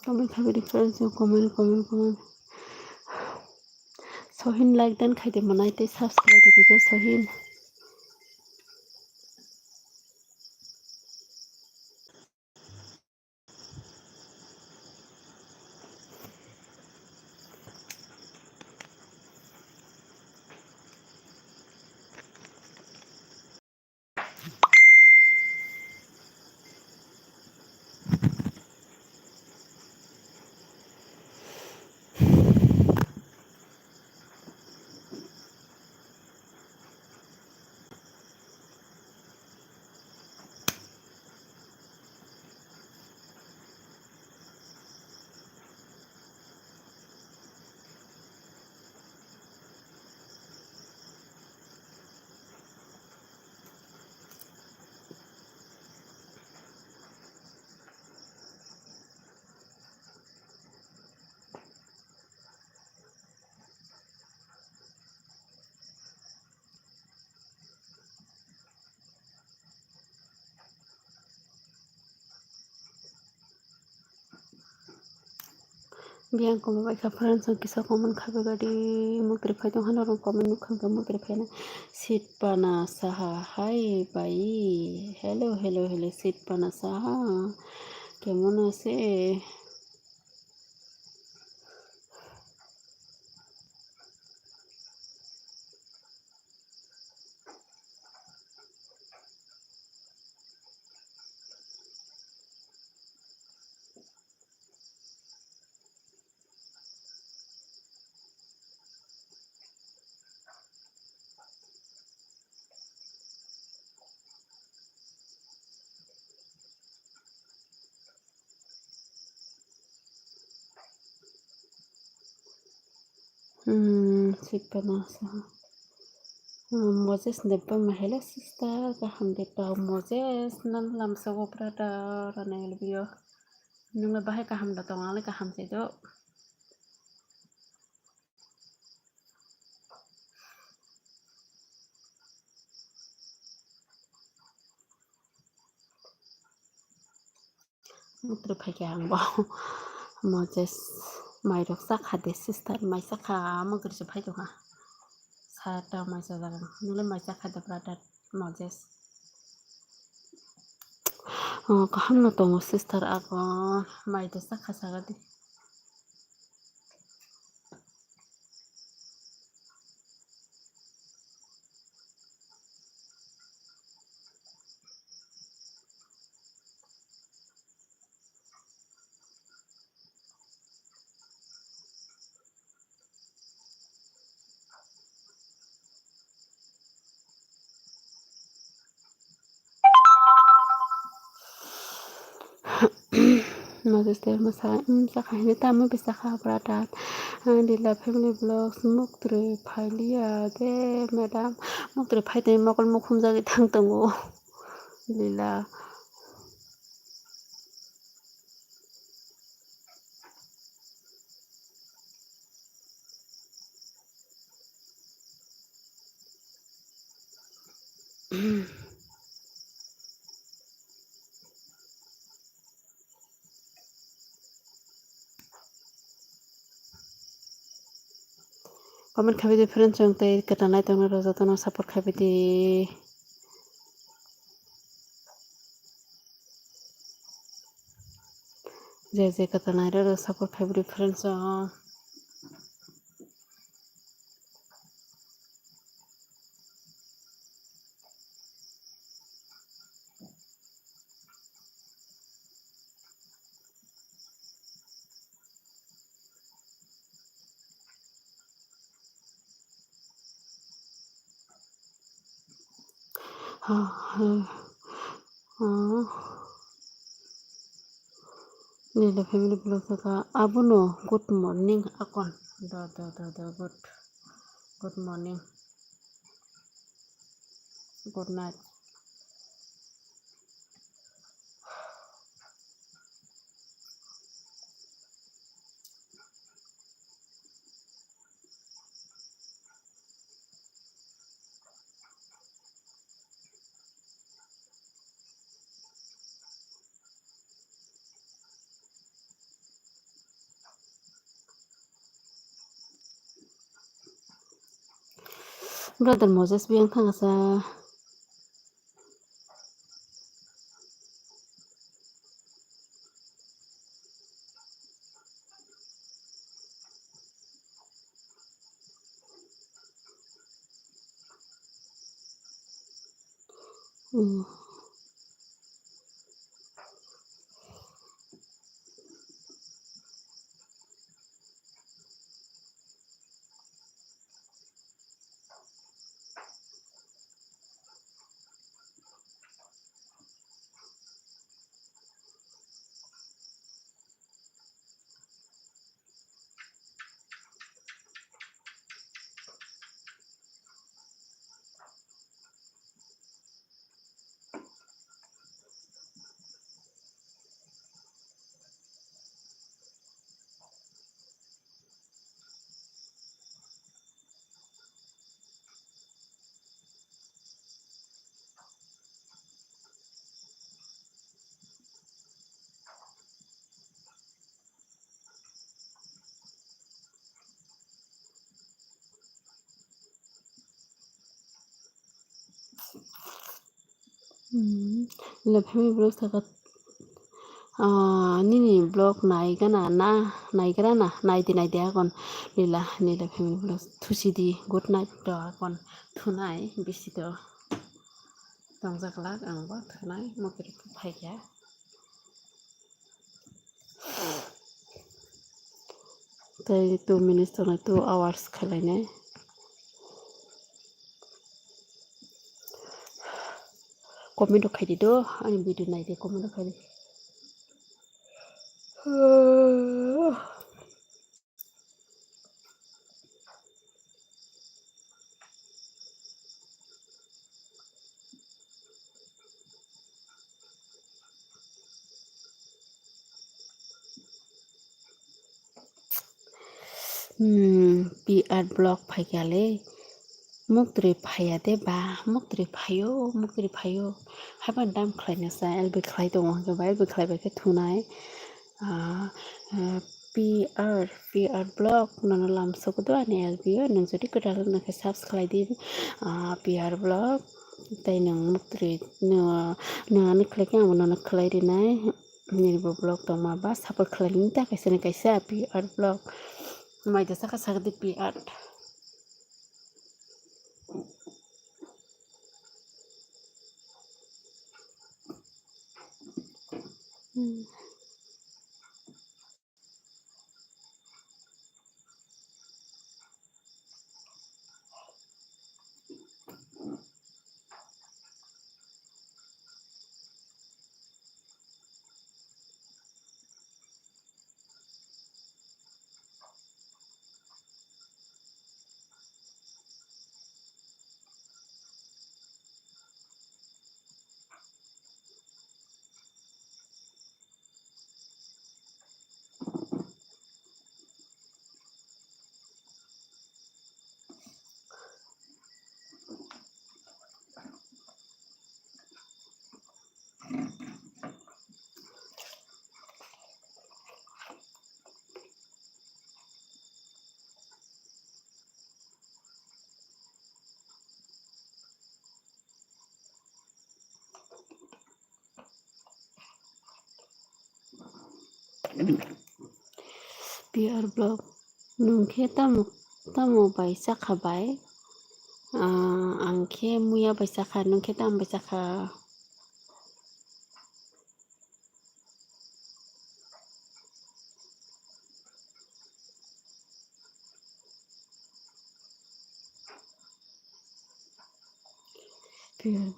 Comment khaibidi friends, comment, comment, comment. Sohin like dan khaidi manai tei subscribe rwdi Sohin. Biyang komo bai kha friends, ang kisa comment khabe gadi mukri phai tong hano rong comment nukha khe mukri phai na sit pana saha hai bai. Hello, hello, hello, sit pana saha. Kemon ase? Hmm, sipana sa. Hmm, Moses Debbarma, hello sister, kaham de tong Moses, nang lamsogo brother, rana elbio. Nungla bahai kaham da tong, ale kaham se do. Mukri phaikha ang bo. Moses, mairok chakha de sister, mai chakha, mukri se phai tongkha. Sata mai chajak ang. Nole mai chakha de brother Moses. Oh, kaham no tongo sister, ako mai de chakha saga de. Moses Debbarma sa, um, sakha hini tamo bisa kha brother. Ah, Lila Family Vlogs, muktrwi phailiya de madam, muktrwi phaitwi mokol mukhum jagwi thang tongo. Lila. Comment khaibidi friends, chwng tei kwtal nai tongnai rok jotono support khaibidi. Je je kwtal nai rok support khaibidi friends, chwng. Lila Family Vlog saka abono good morning akon. Do, do, do, do, good. Good morning. Good night. Brother Moses biyang thangasa. Hmm. Hmm, Lila family vlog saka, ah, nini vlog naigana na, naigra na, naidi naidi akon Lila, Lila family vlog thusi di, good night to akon thunai bisi to tongjaklak ang bo thunai mokiri phaikha. Tei two minutes tongnai, two hours khwlainai. Comment rok khaidi do, ani video naidi, comment rok khaidi. Hmm, P R vlog phaikha le. Muktri phaiya de ba, muktri phaio, muktri phaio. Haiban dam khlaina sa, L B khlai tongo hwnkhe ba, L B khlai bai khe thunai. Ah, ah, P R, P R vlog, nono lamsok do ani L B o, nwng jodi kwtal wngkha khe subscribe di, ah, P R vlog. Tei nwng muktri, nwng, nwng ani khlai khe ang bo nono khlai rinai. Nini bo vlog tongma ba support khlaini ta kaisa ni kaisa P R vlog. Mai da saka saka di P R. Hmm. P R vlog, nwng khe tamo, tamo bai chakha bai? Ah, ang khe muya bai chakha, nwng khe tamo bai chakha? P R,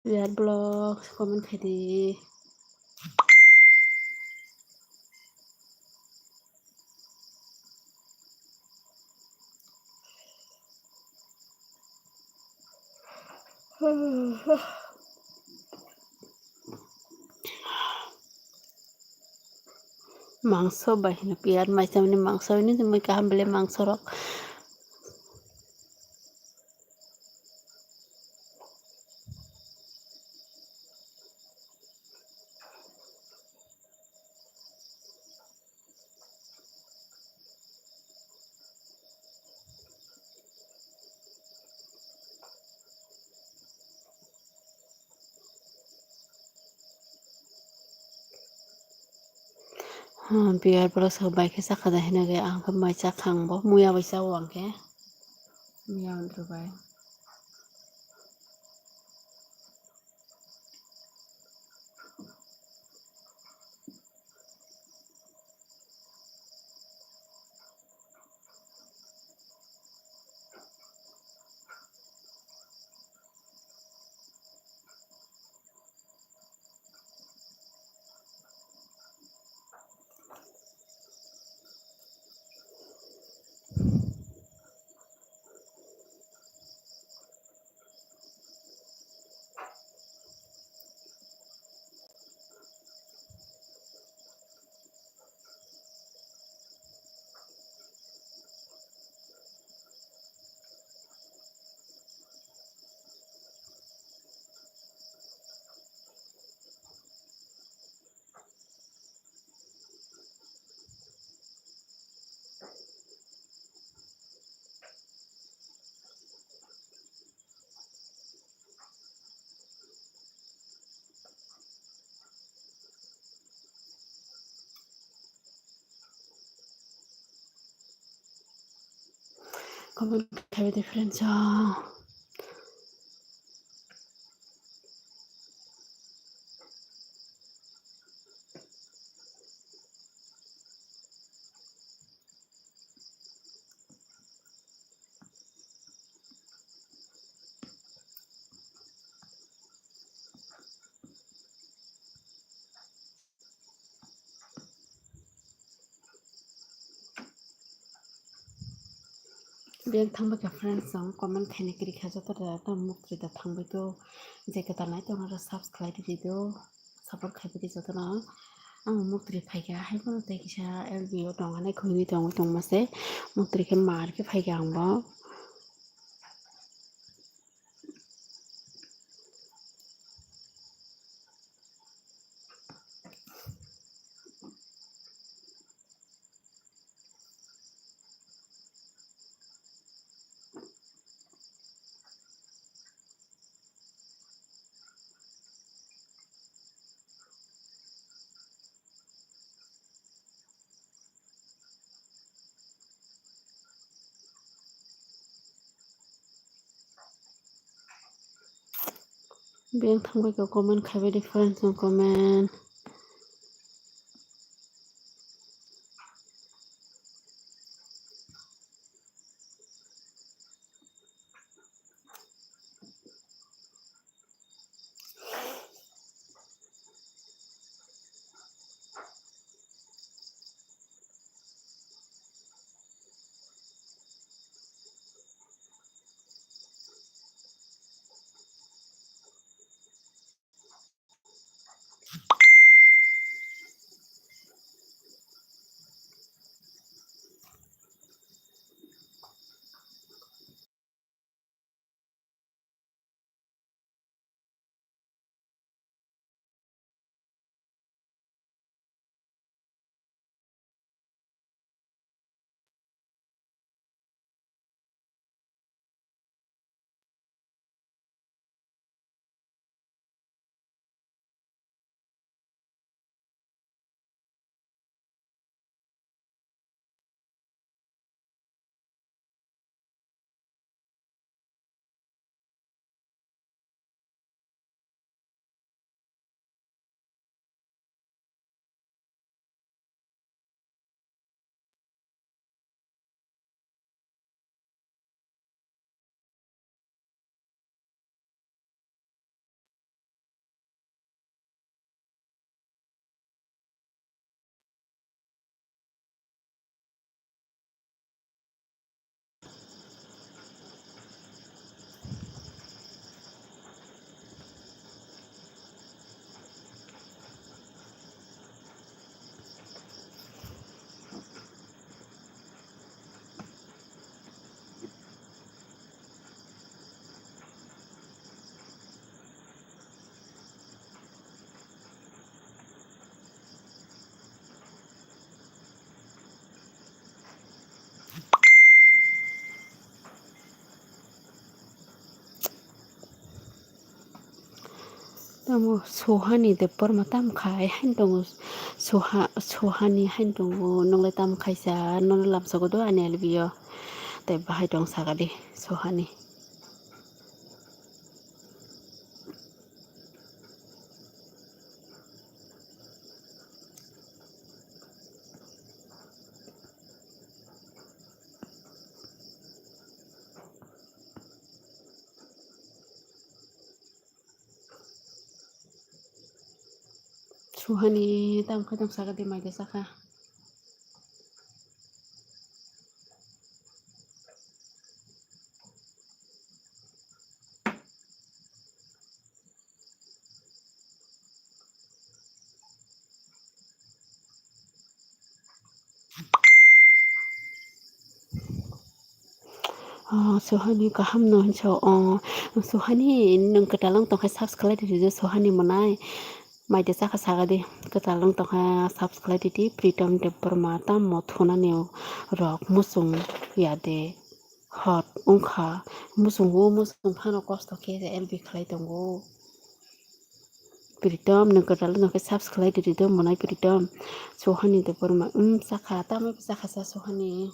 P R vlog comment khaidi. Mangso bai hino P R mai chamani mangso hino, mui kaham bele mangso rok. Ah, biar borok sa bai khe chakha da hinwi ang khe mai chakha ang bo. Muya bai chao ang khe. Muya wngkhe bai. Comment khaibidi friends o. Biyang thangbai kha friends, ang comment khaina kiri kha joto da, tamo muktri da thangbai do, je kwtal nai tongo aro subscribe di do, support khai di joto no. Ang muktri phai kha hai bono tei kisa L B o tong hanai khulwi tongwi tongma se, muktri khe mar khe phai kha ang bo. Biyang thangbai kha comment khaibai di friends no comment. Tamo sohani de porma tam khai hain tongo. Soha, Sohani haino tongo, nwnglai tamo khaisa, nono lamsogo do ani L B o. Tei bahai tong sakadi, Sohani. Sohani tamo khe tong sakadi, mai de sakha. Oh, Sohani kaham no hinso, oh, Sohani nwng kwtal wng tongkha, subscribe rwdi Sohani mwnai. Mai de sakha sakadi, kwtal wng tongkha, subscribe rwdi Pritom Debbarma, tamo thunani rok muchung ya de hot wngkha, muchungo muchung phano kosto khe L B khlai tongo. Pritom nwng kwtal wng tongkha, subscribe rwdi do mwnai Pritom. Sohani Debbarma, um, sakha, tamo sakha sa Sohani.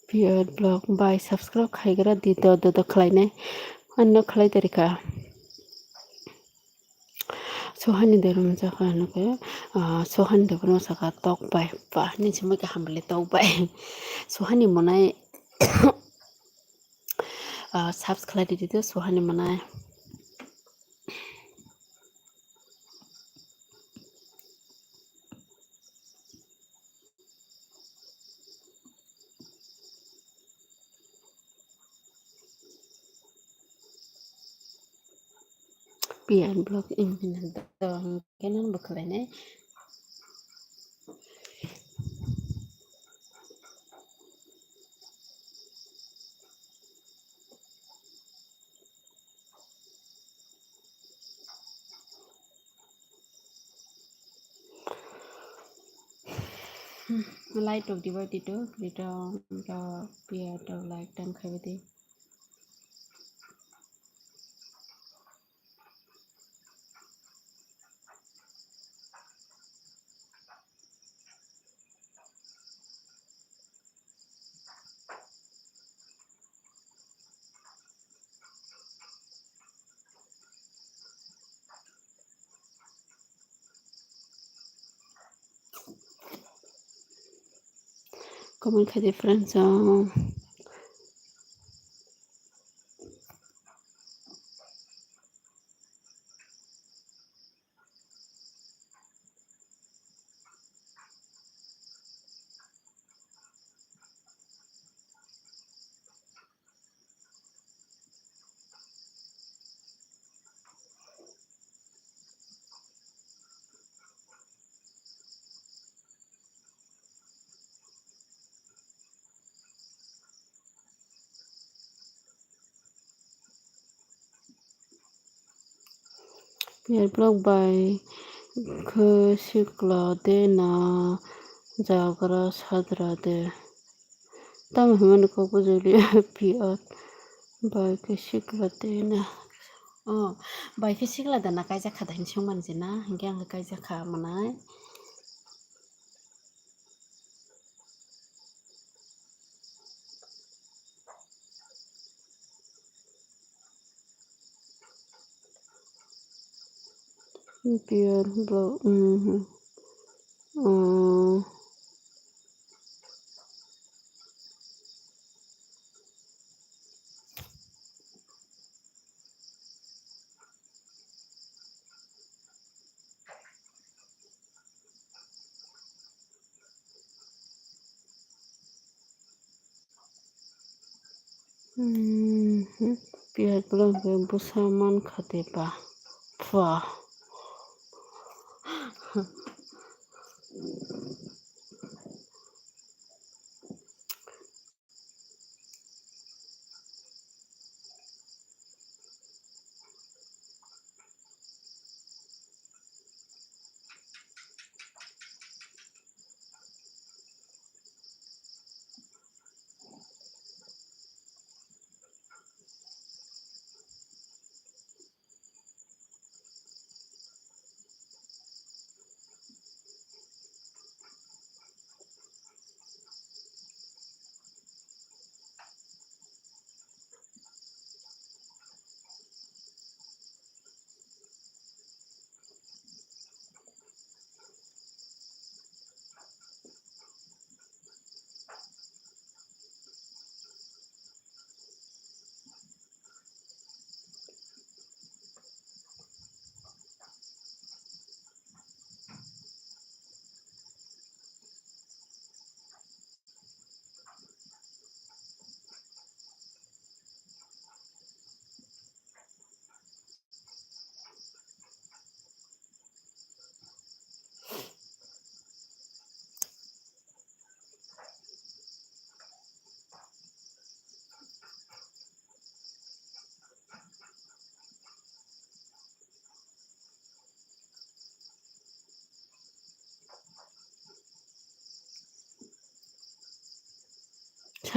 P R Vlog bai subscribe khaigra di do do do khlainai. Ano khlai tari kha. Sohani Debbarma sakha ano khe, ah, Sohani Debbarma sakha tok bai. Ba, ni chumui kaham le tok bai. Sohani mwnai, ah, subscribe rwdi do Sohani mwnai. P R Vlog in hwnwi do hwnkhe nang bo khlainai. Light rok dibai di to, Pritom rok, P R rok light tang khai di. Comment khai di friends, oh. P R Vlog bai khe sikla de na jagra sadra de. Tamo hwnmani kok bujuli P R bai khe sikla de na. Oh, bai khe sikla de na kaijak kha da hinwi swngmani je na, hinkhe ang khe kaijak kha mwnai. P R Vlog, mhm. Oh. Mhm. Piyar bwlwng khe bwsa man kha de ba? Pha.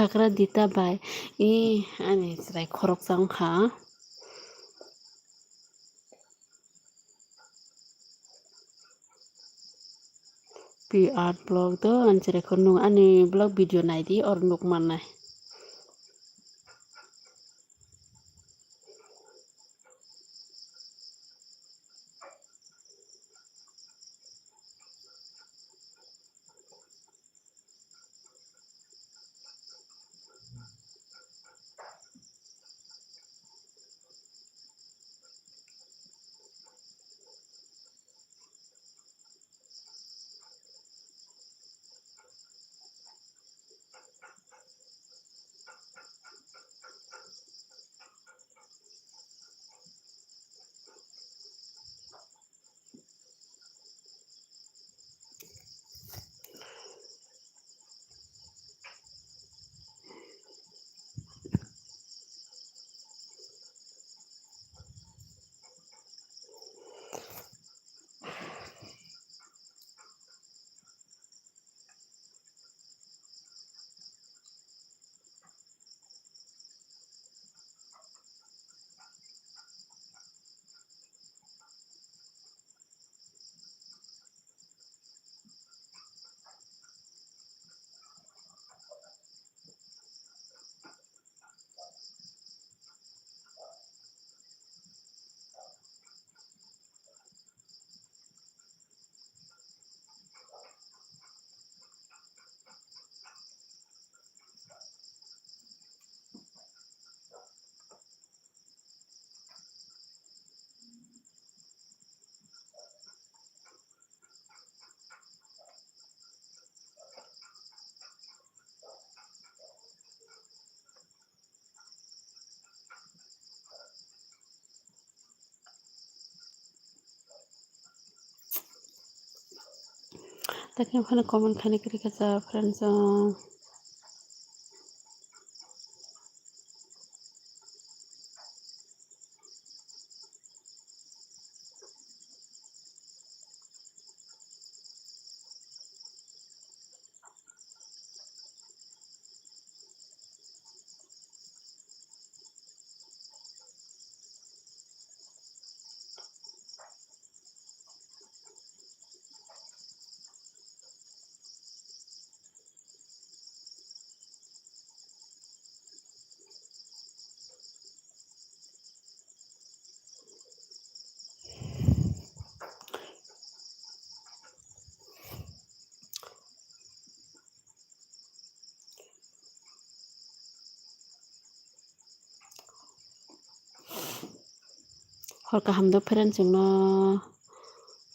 Sakra Dita bai, ee, ani chwrai khoroksa wngkha. P R vlog do, ani chwrai khoroksa nwng ani vlog video naidi, oro nuk mannai. Takhe phano comment khaina kwrwi kha cha friends, o. Hor kaham do friends chwngno,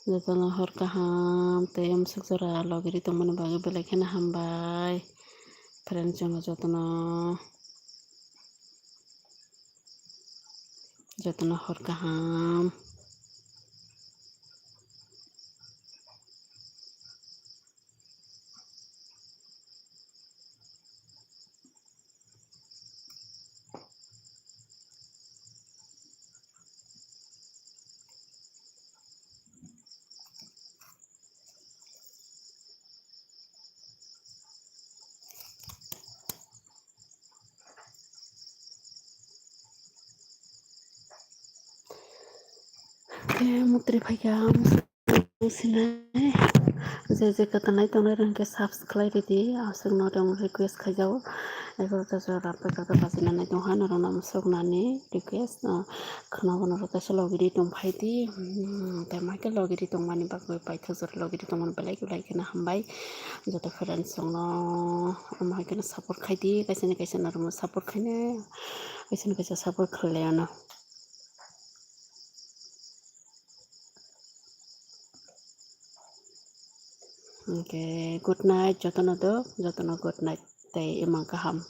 jotono hor kaham tei amswk jora logiri tongmani bagwi belai kheno hambai friends chwngno jotono. Jotono hor kaham. Khe mutri phaikha sinai, je je kwtanai tongnai rang khe subscribe ridi, aswk no rang request khaijao. Egaroh ta jora phaikha khe bajinani tongha norok no swknani request no khwna bono rok kaisa logiri tongphai di, hmm, tei ma khe logiri tongmani bagwi paithak jora logiri tongmani belai belai kheno hambai. Joto friends rokno omo hai kheno support khai di, kaisa ni kaisa norokno support khainai, kaisa ni kaisa support khlai ano. Okay, good night jotono do, jotono good night tei imang kaham.